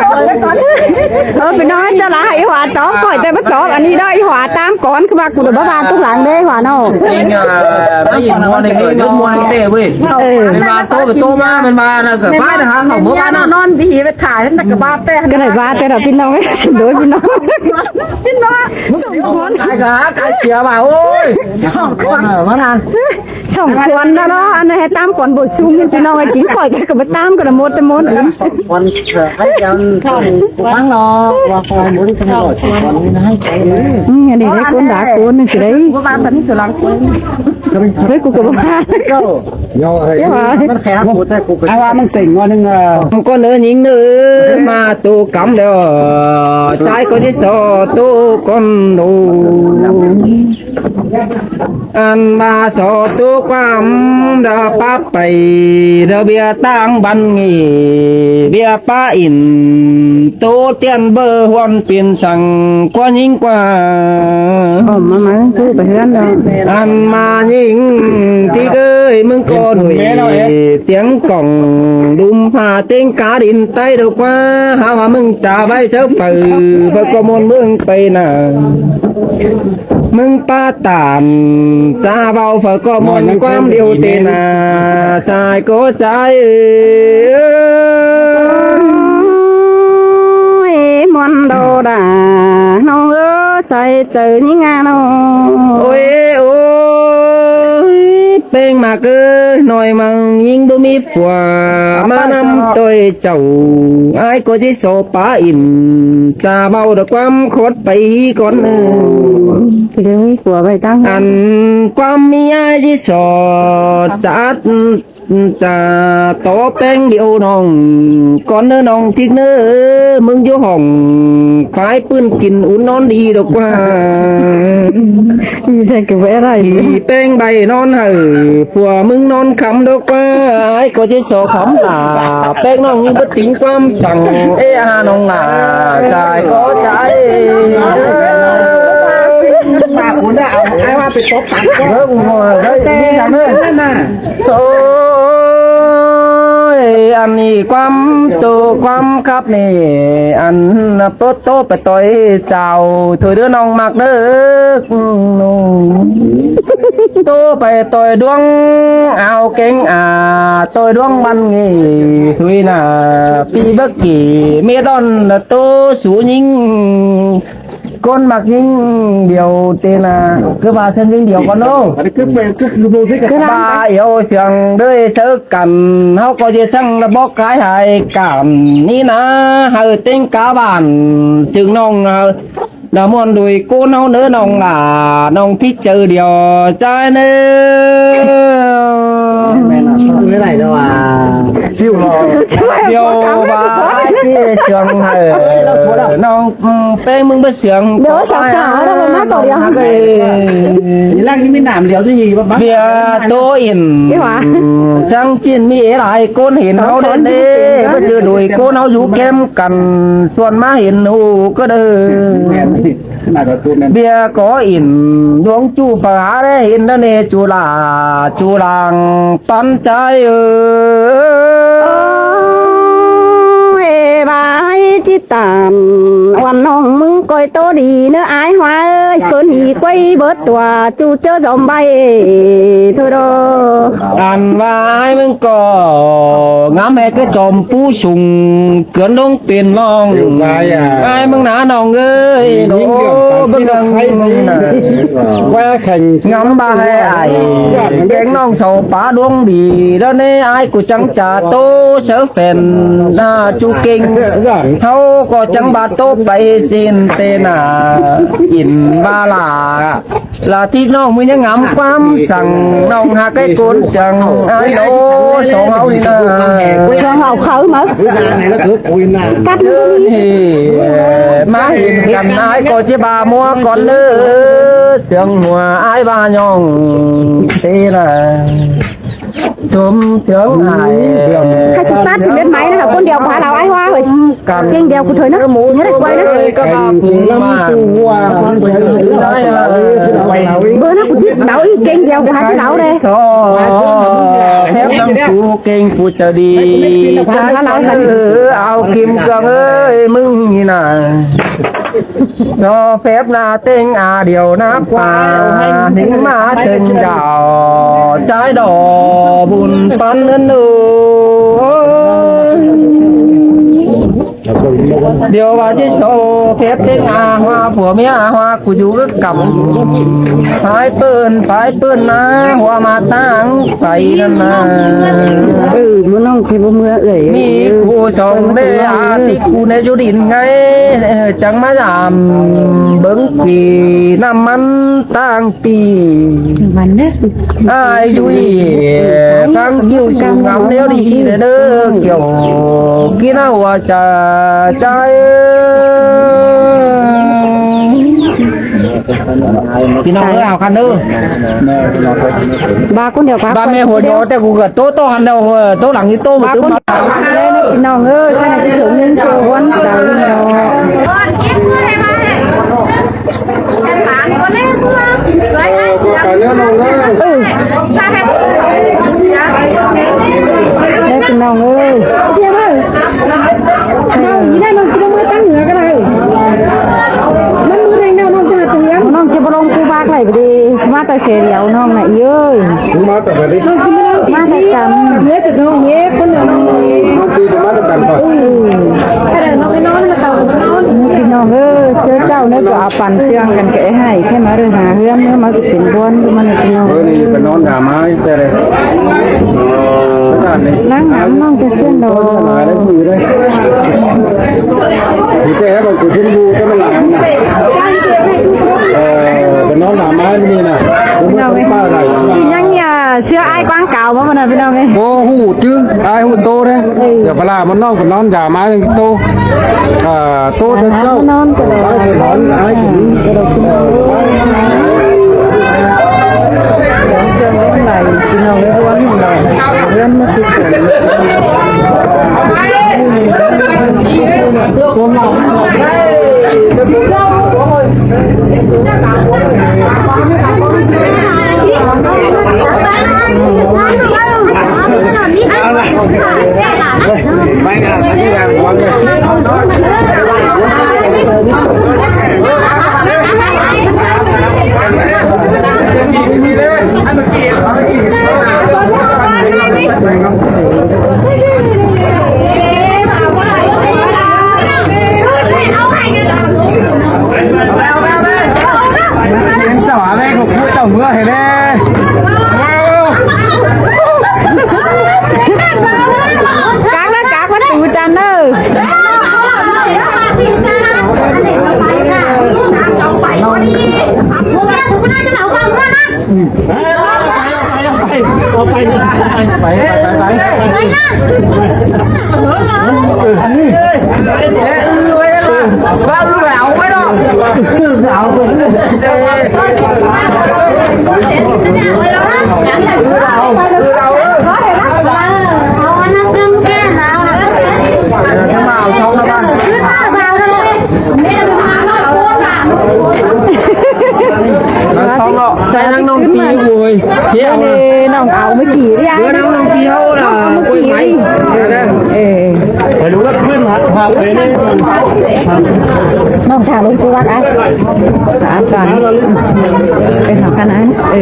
เออ พี่น้องจะละให้หวาตอบก่อนแต่มาตอบอันนี้ได้หวาตามก่อนคือว่ากูเดี๋ยวบ้าบ้านทุกหลังเลยหวาเนาะ จริงอ่ะ ได้ยินว่าในเกิดยกมวยเตะเว้ย เออ เป็นมาโตเป็นโตมาเป็นมานะเกิดบ้านนะคะเขาเมื่อบ้านนอน นอนพี่ไปถ่ายตั้งแต่กระบาดแต่ ก็ได้ว่าแต่เราพี่น้องสิโดนพี่น้อง พี่น้องสองคน ตายกะกายเสียว่ะโอ้ย สองคน เออมานาน สองคนนะเนาะ อันนั้นให้ตามก่อนบทซุ่มพี่น้องไอ้จริงข่อยก็มาตามกันหมดแต่หมด วันเถอะให้ยังฟังเนาะว่าคอยหมุนตลอดวันนี้นะให้ไป อืม อันนี้ให้คนด่าคนนึงสิได้ ว่าบ้านตอนนี้สุรังคน เฮ้ย กูก็บอกว่า เจ้า เนาะ Thế mà. Ai ꞌva ꞌmứng tỉnh ꞌnưng, ờ. Con ơi, ꞌnhính ꞌnớ, ꞌmá ꞌtố cắm đéo. Sai có chứ so ꞌtố con đồ. Ăn ꞌmá so ꞌtố ꞌquám đa pá pay, đa bia ꞌtáng băn nghỉ, bia pá ỉn, ꞌtố tiên bơ huan piên săng ꞌquá ꞌnhính ꞌquá. Ôm ꞌmá ꞌmá ꞌtố pay ꞌhướn đo. Ăn ꞌmá ꞌnhính ꞌtí ơi, ꞌmứng ꞌcọ đuổi tiếng cỏng đùm phả tiếng cá đin tay đâu ꞌquá, hả ꞌmá ꞌmứng chả ꞌvạy sáư phaư, phaư ꞌcọ ꞌmôn ꞌmứng pay nả. ꞌMứng pá tản chả ꞌvạu phaư ꞌcọ ꞌmôn ꞌquám điêu tê nả, sai có sai. Ôi, ꞌmuôn đô đa, ꞌnọng ơi, sai chaư ꞌnhính ꞌnớ ꞌnớ. Ôi, ôi, ꞌpéng ꞌmặc ơi, ꞌnọi ꞌmặc ꞌnhính báu ꞌmí phua, ꞌmá ꞌnăm ꞌtoi chảu, ải ꞌcọ ꞌchí so pá ỉn, chả ꞌvạu đa ꞌquám khót pay hí cón ơ. Ăn ꞌquám ꞌmí ải ꞌchí so, chả chả tó ꞌpéng điêu ꞌnọng, cón ơ ꞌnọng thík ꞌnớ, ꞌmứng dú hỏng, phái ꞌpưn kin ún ꞌnón đi độc ꞌquá. Đi ꞌpéng ꞌvạy ꞌnón hảư, phua ꞌmứng ꞌnón khắm độc ꞌquá, ải ꞌcọ ꞌchí so khắm lả, ꞌpéng ꞌnọng ꞌnhính báu tính ꞌquám săng, ê a ꞌnọng lả, sai có sai. Ôi, ăn ꞌnị ꞌquám ꞌtố ꞌquám khắp ꞌnị, ăn ꞌtố ꞌtố pay ꞌtoi chảu, thôi đứa ꞌnọng ꞌmặc đớ. ꞌTố pay ꞌtoi đuống ao kéng a, ꞌtoi đuống băn nghỉ, thôi nả, ꞌpi báu kỉ, ꞌmí đón ꞌtố sú ꞌnhính. Cốn ꞌmặc ꞌnhính điêu tê nả, ꞌcứ ꞌva ꞌsướng ꞌnhính điêu cón ꞌnớ. ꞌCứ ꞌva iêu siêng đới sáư căn, ꞌháu ꞌcọ ꞌchí săng ꞌla bók cái hại cảm ꞌnị nả, hảư ꞌtếng cá bản, sương ꞌnọng, ꞌla ꞌmuôn đuổi cốn ꞌháu ꞌnớ ꞌnọng lả, ꞌnọng thík chaư điêu, chả ꞌnớ. Điêu ꞌva ải ꞌchí siêng hảư, ꞌnọng, ꞌpéng ꞌmứng báu siêng. Điêu sáo sáo đa ꞌva ꞌmá ꞌtọ điêu. Bia ꞌtố ỉn. Săng ꞌchịn ꞌmí ế lai cốn hên ꞌháu đen đê, báu ꞌchư đuổi cốn ꞌháu dú kém căn, suôn ꞌmá hên ꞌhụ ꞌcọ đơ. Bia có ỉn, đuống ꞌchu pha há đé hên đa ꞌnê ꞌchu lả, ꞌchu lăng tón chái ơ. Ôi, bai ꞌchí tản, uôn ꞌnọng ꞌmứng ꞌcoi ꞌtố đi ꞌnớ ải ꞌhua ơi, ꞌsốn hỉ quay bớt tua, ꞌchu ꞌchớ dom ꞌvạy, thôi đô. Ăn ꞌva ải ꞌmứng ꞌcọ, ngắm ꞌhẹ ꞌcứ chom pú sung, cướn đống pên ꞌnọng. Ải ꞌmứng nả ꞌnọng ơi, đô, bớng ꞌnọng. Ngắm ꞌva ꞌhẹ ải, kéng ꞌnọng so pá đuống đi, đa ꞌnê ải ꞌcọ chắng chả ꞌtố sáư phén, nả ꞌchu kéng. ꞌHáu ꞌcọ chắng ꞌva ꞌtố pay xin tê nả, ỉn ꞌva lả. Lả thík ꞌnọng ꞌmưa ꞌnhá ngắm ꞌquám săng, ꞌnọng hák ꞌcốn săng, ải đô, song ꞌháu đi nả. Song ꞌháu kháư ꞌmá. Cắt ꞌmá hên căn ải ꞌcọ ꞌchí ꞌva ꞌmua cón ꞌnớ, siêng ꞌmua ải ꞌva ꞌnọng tê nả. Chôm chôm ải. Hảư ꞌchí pắt ꞌchí mết máy nả, cốn điêu ꞌcọ hák đaư ải ꞌhua ơi. Kéng điêu ꞌcọ thôi ꞌnớ, ꞌnhá đảy quay ꞌnớ. Bơ ꞌnớ ꞌcọ thíp đaư ꞌnị, kéng điêu ꞌcọ hák đaư đê. Phép ꞌnọng ꞌchu kéng ꞌchu chaư đi. Chả ꞌva đaư căn. Ao Kim Cương ơi, ꞌmứng ꞌnị nả. Cho phép nả ꞌtếng a điêu nả ꞌva, ꞌnhính ꞌmá ꞌtếng đảo, chái đỏ bun pắn ꞌnớ ơ. Điêu ꞌva ꞌchí sô phép ꞌtếng a ꞌhua phua ꞌmía a ꞌhua ꞌcu dú cắp căm. Phái ꞌpưn, phái ꞌpưn ꞌná, ꞌhua ꞌmá ꞌtáng pay ꞌnặn ꞌná. Ư, ꞌmưa ꞌnọng ꞌchí báu ꞌmưa ới. ꞌMí ꞌcu song đé a ti ꞌcu ꞌnê dú đin ngay, ơ, chắng ꞌmá dăm bớng kỉ ꞌnặm ꞌmắn ꞌtáng pi. ꞌMắn ꞌnớ. Ai dú ꞌnị, ꞌphắng ꞌkiu sung ngắm ꞌnéo đi ꞌnị ꞌnớ, ꞌkiu ꞌkí ꞌná ꞌhua chả chả. ꞌPi ꞌnọng ơi, au khăn ꞌnớ. ꞌVa ꞌcốn điêu ꞌva ꞌmẹ ꞌcốn ꞌhua điêu. ꞋNo ꞌtẹ ꞌcu ꞌcọ ꞌtố ꞌtố hăn ꞌnọ, ꞌtố lăng ꞌnị ꞌtố ꞌva ꞌcốn. ꞌPi ꞌnọng ơi, ꞌchí ꞌnị ꞌchí sung ꞌnị ꞌchí ꞌhuốn tau ꞌnọ. Ơ, ꞌpi ꞌnọng ơi. ꞌNo ꞌpi ꞌnọng ơi. ꞌNọng ꞌnị ꞌnọng ꞌchí báu ꞌmưa ꞌtáng ꞌngựa ꞌcọ đảy. ꞌNọng ꞌmưa ꞌtáng ꞌngựa ꞌnọng ꞌchí ꞌmá ꞌtáng ꞌngựa. ꞌNọng ꞌchí báu ꞌlống ꞌcu bác đảy báu đi. ꞌMá ꞌtẹ ꞌsê điêu ꞌnọng ꞌnị ới. ꞌMá ꞌtẹ ꞌsê điêu. ꞌNọng ꞌchí ꞌmá ꞌtáng ꞌngựa. ꞌMá ꞌtẹ ꞌcắm. ꞌNọng ꞌchí ꞌmá ꞌtẹ ꞌcắm. ꞌPi ꞌnọng ơi, ꞌchớ ꞌchạu ꞌnị ꞌcọ au păn ꞌchương căn kẻ hại, kẻ ꞌmá đảy hả ꞌhướn, ꞌmưa ꞌmá ꞌcọ pên ꞌbuôn, ꞌmưa ꞌnị ꞌpi ꞌnọng. Ơ, ꞌnị ꞌcọ ꞌnón dả ꞌmá ꞌtẹ đảy. ꞌNăng ngắm ꞌnọng ꞌchớ ꞌchớ ꞌnọ. Thì thế còn của Thiên Vu cái nó làm thế nào? Ờ, cái nó làm mãi như này nè. Cũng không phải là ꞌPi ꞌnọng ơi. ꞌNhắng ꞌnhá ꞌsứa ai quảng cáo ꞌmá ꞌnặn ꞌpi ꞌnọng ơi. Báu ꞌhụ chứ, ai ꞌhụ ꞌtố đé. Ư. Dẻo pá ꞌla ꞌmắn ꞌnọng ꞌcọ ꞌnón dả ꞌmá ꞌtố. À, ꞌtố cho cháu. ꞌNón ꞌcọ đảy. ꞌNón ai cũng. ꞌPi ꞌnọng ơi, ꞌhuốn ꞌmá ꞌtẹ ꞌsê. Chào hả, ꞌmẹ của phú chào mưa thế này. Cák ꞌnớ, cák ꞌmá tủ chăn ꞌnớ. Nó xong rồi. Đây đang nòng tí vui. Thế ꞌnị ꞌnọng au ꞌmá kỉ đi. Bữa đang nòng tí hâu là ꞌmá kỉ đi. Ê. Phải đúng là khuyên hả? Hả, phải đi. ꞌNọng thả ꞌlống ꞌcu bác ai. An toàn. Ê, hả, khăn ai. Ê.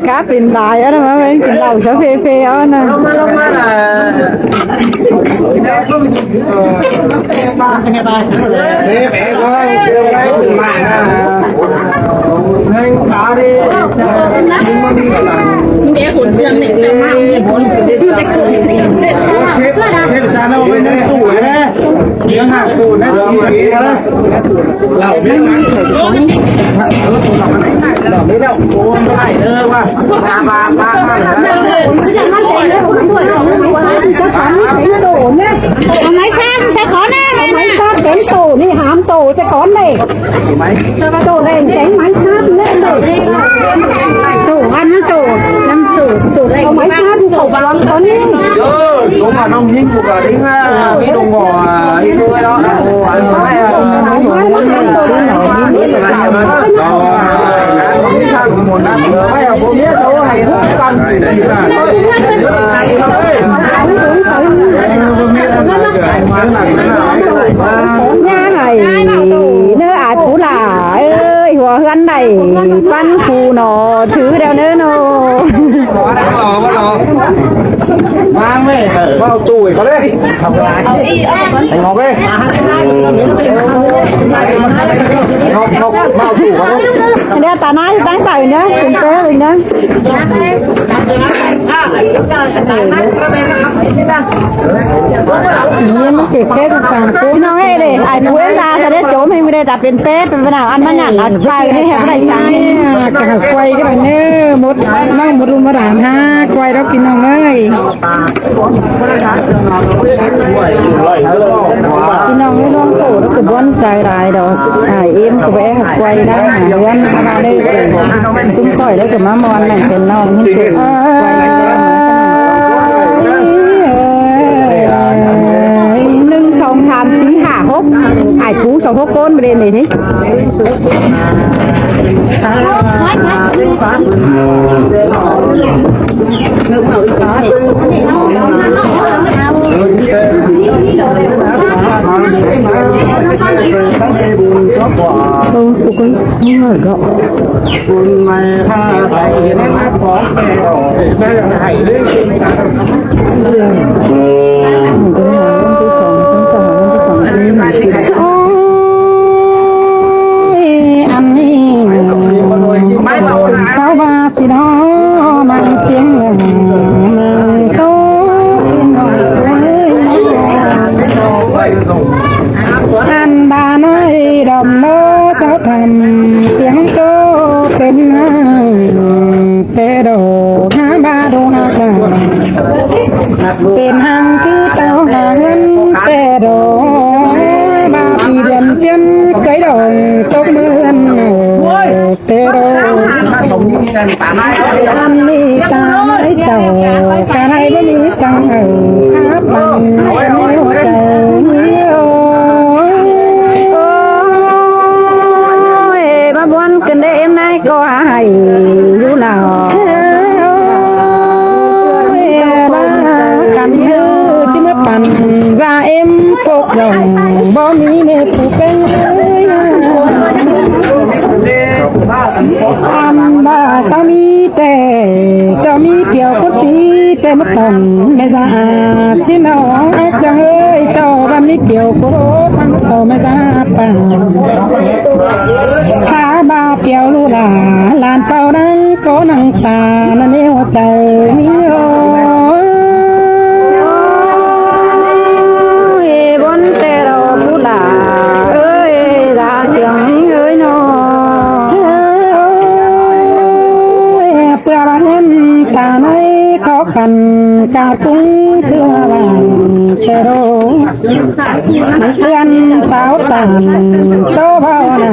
Cá pên lai ꞌnớ ꞌmá ꞌmá kin ꞌlạu sá phê phê ꞌnớ. Ôi, cái này nữa mà. Mà, mà, mà, mà. Ông máy sáp, sao có nè, mẹ nè. Ông máy sáp đến tổ đi, hám tổ cho con này. Tổ này tránh máy sáp nữa này. Tổ ăn nó tổ, ăn tổ, tổ này. Ông máy sáp tổ vào con đi. Ơ, số mà nông nhính của cả đính, à, cái đồng cỏ, à, đi thôi đó. Ồ, ăn cái này, à, Nhá này, nớ ải phú lả ơi, hùa hươn đảy, păn phú nó, thứ đeo nớ nô. Mang về, vào tủ có đấy. Anh Ngọc ấy. Ngọc, Ngọc, vào tủ có đấy. Đeo tả nái, tả tải nhá, chúng ta mình nhá. Yên kể kể cũng sàng cú. Nó hay để ai cú em ra, sao để chố mình đây ta pên pết, pên nào ăn mà nhặt, ăn quay đi, hay cái này sàng. Cả quay cái này nơ, một, nó một đun một đàn ha, quay đó kì nông ơi. Kì nông ơi, nông tổ nó cứ buôn sai đài đó. Ai em cứ vẽ quay đó, buôn ra đây, cũng khỏi đấy, cứ má mòn này, cái nông, những cái quay này. Nưng, song, sam, sí, hả, hốc. Ai cú, song, hốc, côn, bên này thế. Ơ, cô con, không hỏi gọ. Ôi, ăn đi. Sao ba xì đó mang tiếng lòng mang tô xin hỏi ơi. Ăn ba nói đom nó sao thầm tiếng tô tên hàng. Tê đô ha ba đô ha ka. Tên hàng chứ tao hà hân tê đô. Ba pì điện tiên cái đồng tốc mươn tê đô. Ăn đi ta nói chào. Cả hai bên đi sang hầu. Há bằng cái mêu trời nhiều. Ôi, ba buôn cần để em nay có hại. Yu lào. Ba khăn hư chứ mất pắn ra em cột lòng bó mí nê phủ canh. Ăn ba sao mí tê, sao mí kiều có xí tê mất pắn mê ra. Xin nào ác đang ơi, tao ba mí kiều có đố thằng tao mê ra pắn. Khá ba piau lu la, lan pau năng có năng xa, nà nêu chảy mi ơi. Ê, bốn tê đô phú lạ, ơi, ra sương mi ơi nô. Ê, pưa ba hên ta nây khó khăn, cả cũng xưa vàng tê đô. Tiên sao tàn tô bao nà,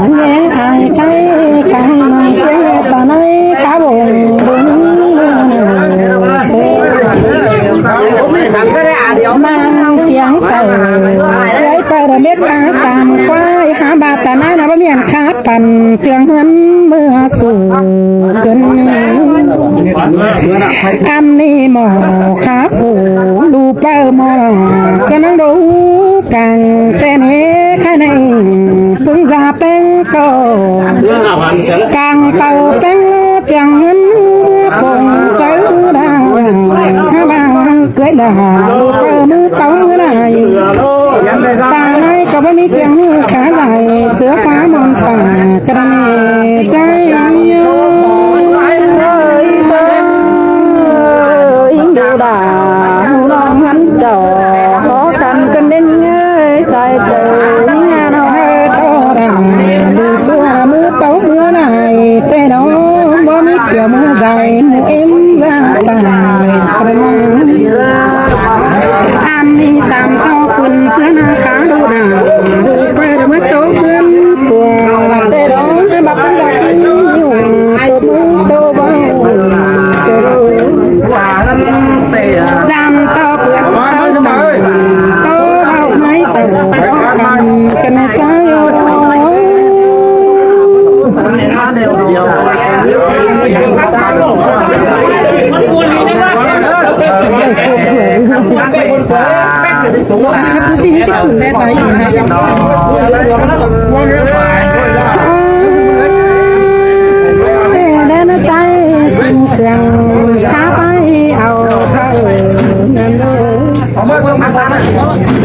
nhé ai cái cái măng cái ta nây cá bùng bùng. Mang tiếng tàu, cái tàu là biết cá sàm qua, há ba ta nái là bá miệng khát pắn, trường hân mưa sù cơn. Ăn ni mỏ khá phủ, lù pơ mỏ, cái năng đủ Cang ten hê khai nây, pưng da peng tô. Cang tau peng lô chiang hưn, pông cháu đa. Há ba hăng cưới đa, lô pơ mư tau mư đa. Ta nây có bá mi chiang hưn khá dài, sứa phá mòn phả, cà đa nê cháy. Ơi, ơi, ơi, inh đu đa, hù nong hăn chỏ. Khó khăn cơn đến ngơi, sai trời, ngà nó hơi to đẳng, đi tua mưa tấu mưa này, tê đó. ꞌmưa dai ꞌmưa êm ꞌva ta ꞌcọ ꞌnăng. Ăn ꞌnị sam ꞌto phun ꞌsứa ꞌna khá đu đa, đu ꞌpưa ꞌmưa ꞌtố phun phua, ꞌtẹ đó ꞌmưa báp ꞌpứng đa ꞌkính ꞌnhụ, ꞌtố ꞌmưa ꞌtố báu, ꞌtẹ đó. Sam ꞌto phun ꞌsứa ꞌna, ꞌtố báu ꞌmưa chảu ꞌcọ khăn, khăn ꞌnị ꞌchái ꞌnớ.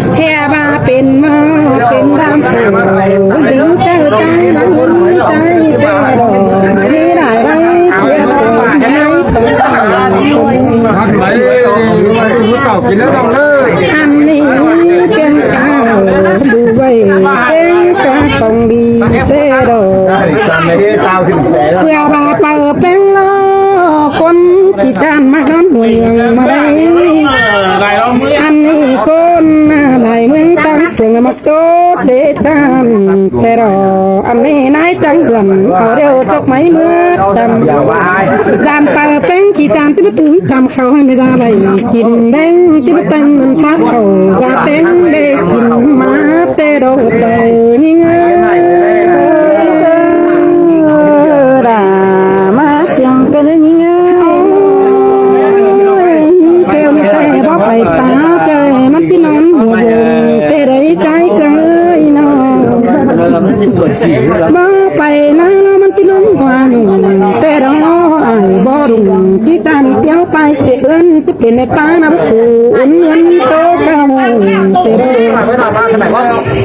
ꞌTẹ ꞌva pên ꞌmá pên đam phủ, ꞌdịnh ꞌchớ ꞌchái ꞌmắn ꞌchái ꞌtẹ đỏ, ꞌmí đai ꞌvái sia sổ ꞌnhái tỏng tỏng. Ăn ꞌnị pên ꞌchạ đu ꞌvạy pên ꞌchạ tỏng đi ꞌtẹ đỏ. ꞌPưa ꞌva ꞌpưa pên ꞌlo ꞌcốn ꞌchí ꞌchăn ꞌmá ꞌcốn hua ꞌnưng ꞌmá đảy. Ăn ꞌnị ꞌcốn lai ꞌmướng tẳng sương ꞌmá ꞌtố ꞌtẹ ꞌchăn ꞌtẹ đỏ. Ăn ꞌnị ꞌnái chắng ꞌlươn au điêu chốc ꞌmạy ꞌmứa tăm. ꞌDan ꞌpưa pên ꞌchí ꞌchăn ꞌchí báu tứm tăm khảu ꞌhạy ꞌmá da lai kin đen ꞌchí báu tứm ꞌmắn khát khảu da pên đảy kin ꞌmá ꞌtẹ đỏ chảu ꞌnhính ꞌnớ. Đa ꞌmá siêng ꞌcọ ꞌnhính ꞌnớ. ꞌTẹ ꞌmí ꞌtẹ bók pay ta ꞌtẹ ꞌmắn ꞌchí ꞌnón hua bông ꞌtẹ đảy ꞌchái ꞌcọ ꞌnị ꞌnớ. Bók pay ꞌnăng ꞌmắn ꞌchí ꞌnón hua ꞌnhụ ꞌtẹ đảy ải bók đung ꞌchí ꞌchăn ꞌtiếu pay sét ứn ꞌchí pên ꞌnị ꞌpá ꞌnặm phủ ứn ứn ꞌtố ꞌcọ ꞌnhụ ꞌtẹ đảy.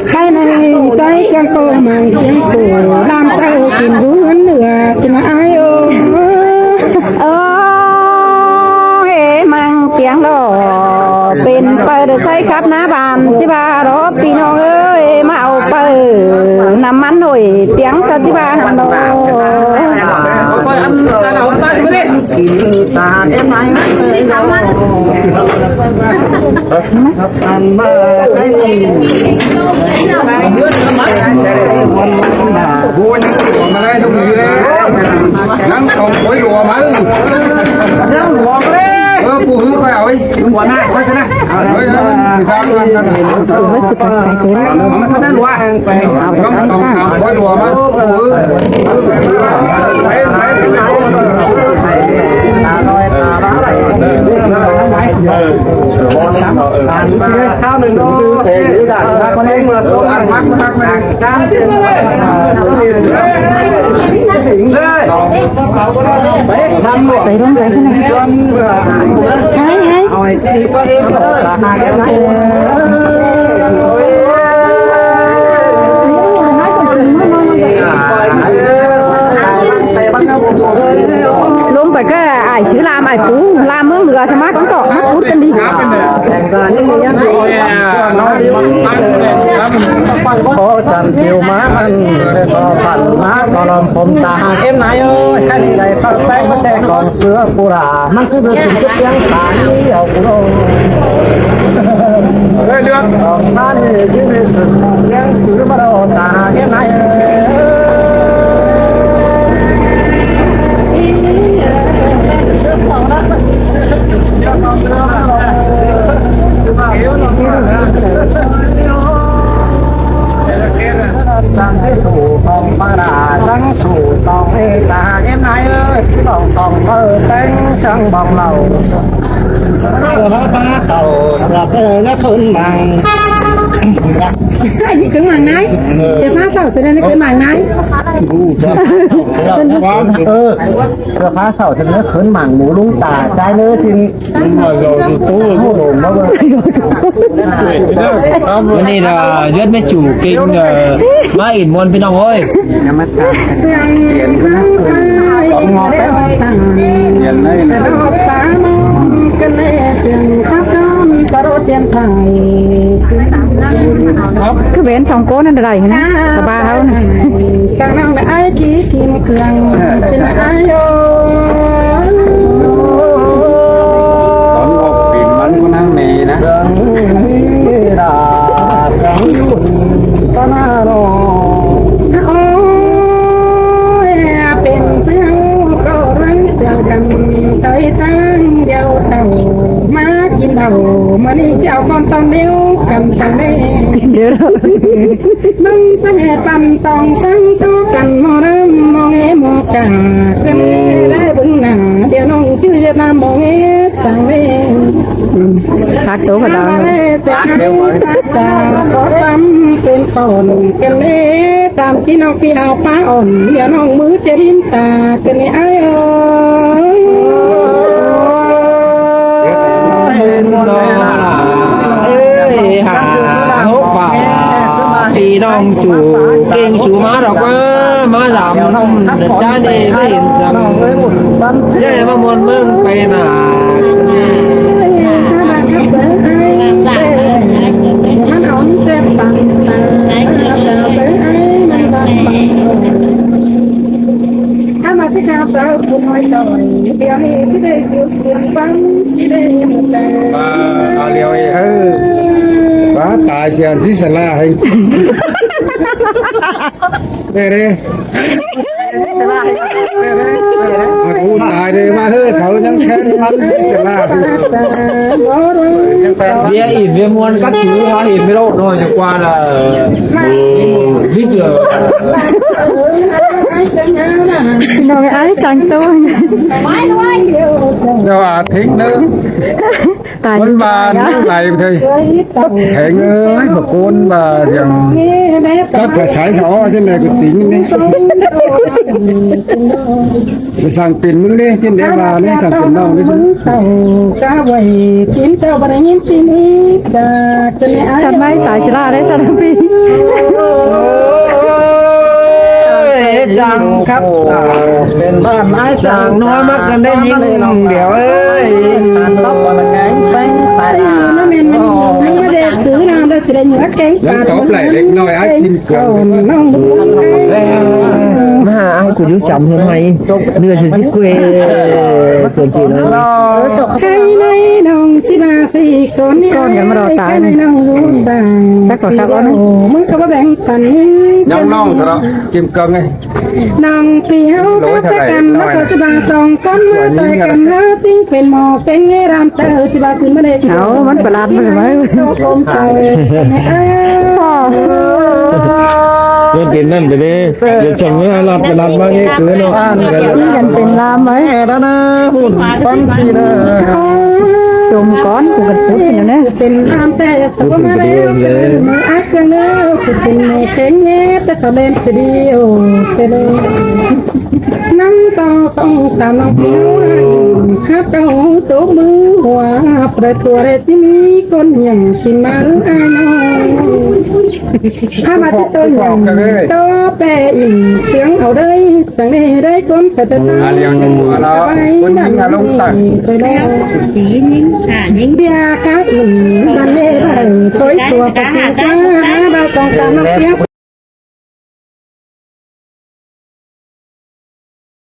Khay ꞌnị ꞌchái ꞌcọ ꞌcọ ꞌmắn ꞌchí phủ ꞌlam ꞌchớ kin dú ứn ꞌnưa ꞌsịn ꞌnớ ải ꞌnớ. Ơ, ê ꞌmắn ꞌchí ꞌlo pên ꞌpưa đảy ꞌchái khắp ꞌná ban ꞌchí ꞌva ꞌlo ꞌpi ꞌnọng ơi, ꞌmá au ꞌpưa ꞌnặm ꞌmắn ꞌnọi ꞌtiếng ꞌsá ꞌchí ꞌva ꞌnặm ꞌlo. Bố nhắn tin của mà đây, thông tin đấy. Nhắn không có gì mà. Nhắn của mà đây. Ơ, cô hứa coi ơi. Của nạ sao thế này? Ơi, ơi, ơi. Ơ, ơ, ơ. Mà sao đây lùa? Nhắn không có gì mà. Cô hứa. Kháo nưng đô. Con em mà số ăn mắc mắc này. Đấy, đấy, đấy. Đấy, đấy. ꞌLống pay ꞌcọ ải chứ ꞌlam ải pú, ꞌlam ꞌmướng Lưa ꞌchí ꞌmá ꞌcóng ꞌcọ, ꞌmá pút ꞌcọ đi. Ơ, chăn phiêu ꞌmá ꞌmắn, ꞌcọ phăn ꞌmá ꞌcọ lom phôm ta hang ꞌếm nai ơi, ꞌkhạy đi đảy ꞌpưa ꞌpéng ꞌmá ꞌtẹ cỏng ꞌsứa pu đa, ꞌmắn cứ ꞌdứa tứm cướp ꞌtiếng ta đi au cu đô. Ê, Lương. Cỏng ꞌmắn đi chứ đi tứm ꞌtiếng cứ ꞌmá đô ta hang ꞌếm nai ơi. Săng sủ tong ê ta êm nai ơi, tong tong mơ téng săng bong lầu. Sửa phá sầu, sửa phá nó khôn màng. Anh cứ màng nái. Sửa phá sầu, sửa nó khôn màng nái. Ơ, sửa phá sầu, sửa nó khôn màng mú lung ta, cái nữa xin. Bơ ꞌnị ꞌnạ ꞌdệt ꞌmá ꞌchu king, ơ, ꞌmá in ꞌmuôn ꞌpi ꞌnọng ơi. Cứ bến thong cô nó đẩy hả? Bà hao này. Ơ, ꞌmưa ꞌnị ꞌchí au ꞌcón ꞌtọn ꞌnéo căn song ꞌnê. ꞌNhắng ꞌpá ꞌhẹ păn song ꞌtáng ꞌtố căn ꞌmo ꞌnặm ꞌmo ꞌnê ꞌmo cả. ꞌCọ ꞌnị đảy bớng nả ꞌlẹo ꞌnọng ꞌchư ꞌdệt ꞌnặm ꞌmo ꞌnê song ꞌnê. Khát tố vào đó. ꞌMá ꞌlẹ ꞌsẹ ꞌhại ꞌpá ꞌchạ ꞌcọ tăm pên tỏn căn ꞌnê. Sam ꞌchí ꞌnọng ꞌpi hảư ꞌpá ỏn ꞌlẹo ꞌnọng ꞌmứ ꞌchí ꞌlím ta căn ꞌnê ải ơi. Ơi, hả, hốc bảo. ꞌPi ꞌnọng ꞌchu ꞌkêng ꞌchu ꞌmá đọc ꞌmá, ꞌmá dăm. ꞌChá ꞌnị ꞌmá hên dăm. ꞌChá ꞌnị ꞌmá ꞌmuôn ꞌmướng pay ꞌmá. ꞌMá, au ꞌlẹo ꞌi, ơ. ꞌPá tai sia ꞌchí sả ꞌlạ ꞌhêng. ꞌTẹ ꞌlế. ꞌMá ꞌcú tai đê ꞌmá ꞌhớ sau ꞌnhắng khen ꞌmắn ꞌchí sả ꞌlạ. ꞌViạk ỉn ꞌviạk ꞌmuôn cắp sú hả, ỉn ꞌmí ꞌlộn ꞌnọi ꞌchọ ꞌquá ꞌlạ. Ơ, đít lỏ. ꞌNọng ải chắng ꞌtố. ꞌNọng ải thính ꞌnớ. Tai ꞌcốn ꞌva ꞌnị lai ꞌtẹ. Hên ơi, ꞌcốn ꞌva dăng. Chắc phải sải sỏ chứ này của tỉnh ꞌnị. Phải sang pên ꞌmứng ꞌnị, chứ này ꞌva ꞌnị sang pên ꞌnọng ꞌnị. Sắm ꞌmá tai ꞌchí ꞌlạ đảy săn ꞌpi. Ôi, chăng khắp. Pên bản ải chăng ꞌnọi ꞌmá căn đảy ꞌnhính ꞌlẹo ơi. ꞌNhắng tóp đảy đếc ꞌnọi ải kin cương. ꞌMá ải ꞌcọ dú chăm ꞌhướn ꞌnọi. ꞌNưa ꞌchí ꞌchí quê. Cuôn ꞌchí ꞌnọi. Khay ꞌnị ꞌnọng ꞌchí ꞌmá sí ꞌcốn ꞌnị. ꞌCốn căn ꞌmá đỏ tai. Khay ꞌnị ꞌnọng dú săng. Chắc ꞌcọ khắp ꞌnị. ꞌMứng ꞌcọ báu bẻng păn. ꞌNhắng ꞌnọng ꞌchọ kim cương ꞌnị. ꞌNọng ꞌpi ꞌháu khắp sa căn ꞌmá so ꞌchí ꞌva song ꞌcốn ꞌmá ꞌtoi căn ꞌháu ꞌtếng pên ꞌmo ꞌtếng ꞌnị ꞌlam ta ꞌchí ꞌva ꞌsịn ꞌmá đe. Au, ꞌmắn pă ꞌlạt ꞌmá đe. ꞌCốn kin ꞌnặn pay đe. Dú chăm ꞌmá ꞌlạt pă ꞌlạt ꞌmá ꞌnị cứ ꞌnọ. ꞌMắn căn pên ꞌlam ꞌmá. Chôm cón, ꞌcọ căn pút ꞌnị ꞌnớ. Pên ꞌlam ꞌtẹ sô ꞌmá đe. ꞌMá ác cương ꞌnớ, pên ꞌme kéng ꞌnê, ꞌtẹ so ꞌlen studio, ꞌtẹ đe. ꞌNắm ꞌto song sam ꞌnọng ꞌpi ꞌháu khắp ꞌcọ hu tốm ꞌmứ hua, pray ꞌtoi ꞌtẹ ꞌchí ꞌmí ꞌcốn ꞌnhắng ꞌsịn ꞌmá ꞌlứ ải ꞌnọng. ꞌHá ꞌmá ꞌchí ꞌtoi ꞌnhắng ꞌtoi ꞌpẹ ỉn ꞌsướng au đảy, săng ꞌnị đảy ꞌcốn pay ꞌtoi ꞌtáng. ꞌCọ ꞌlẹo ꞌcốn ꞌnhính ꞌlống tẳng. ꞌPay đé. ꞌViạk khắp ỉn ꞌmắn ꞌnê đảy ꞌtoi sua pay ꞌsướng ꞌtá, ꞌhá ꞌva song sam ꞌnọng ꞌpi ꞌháu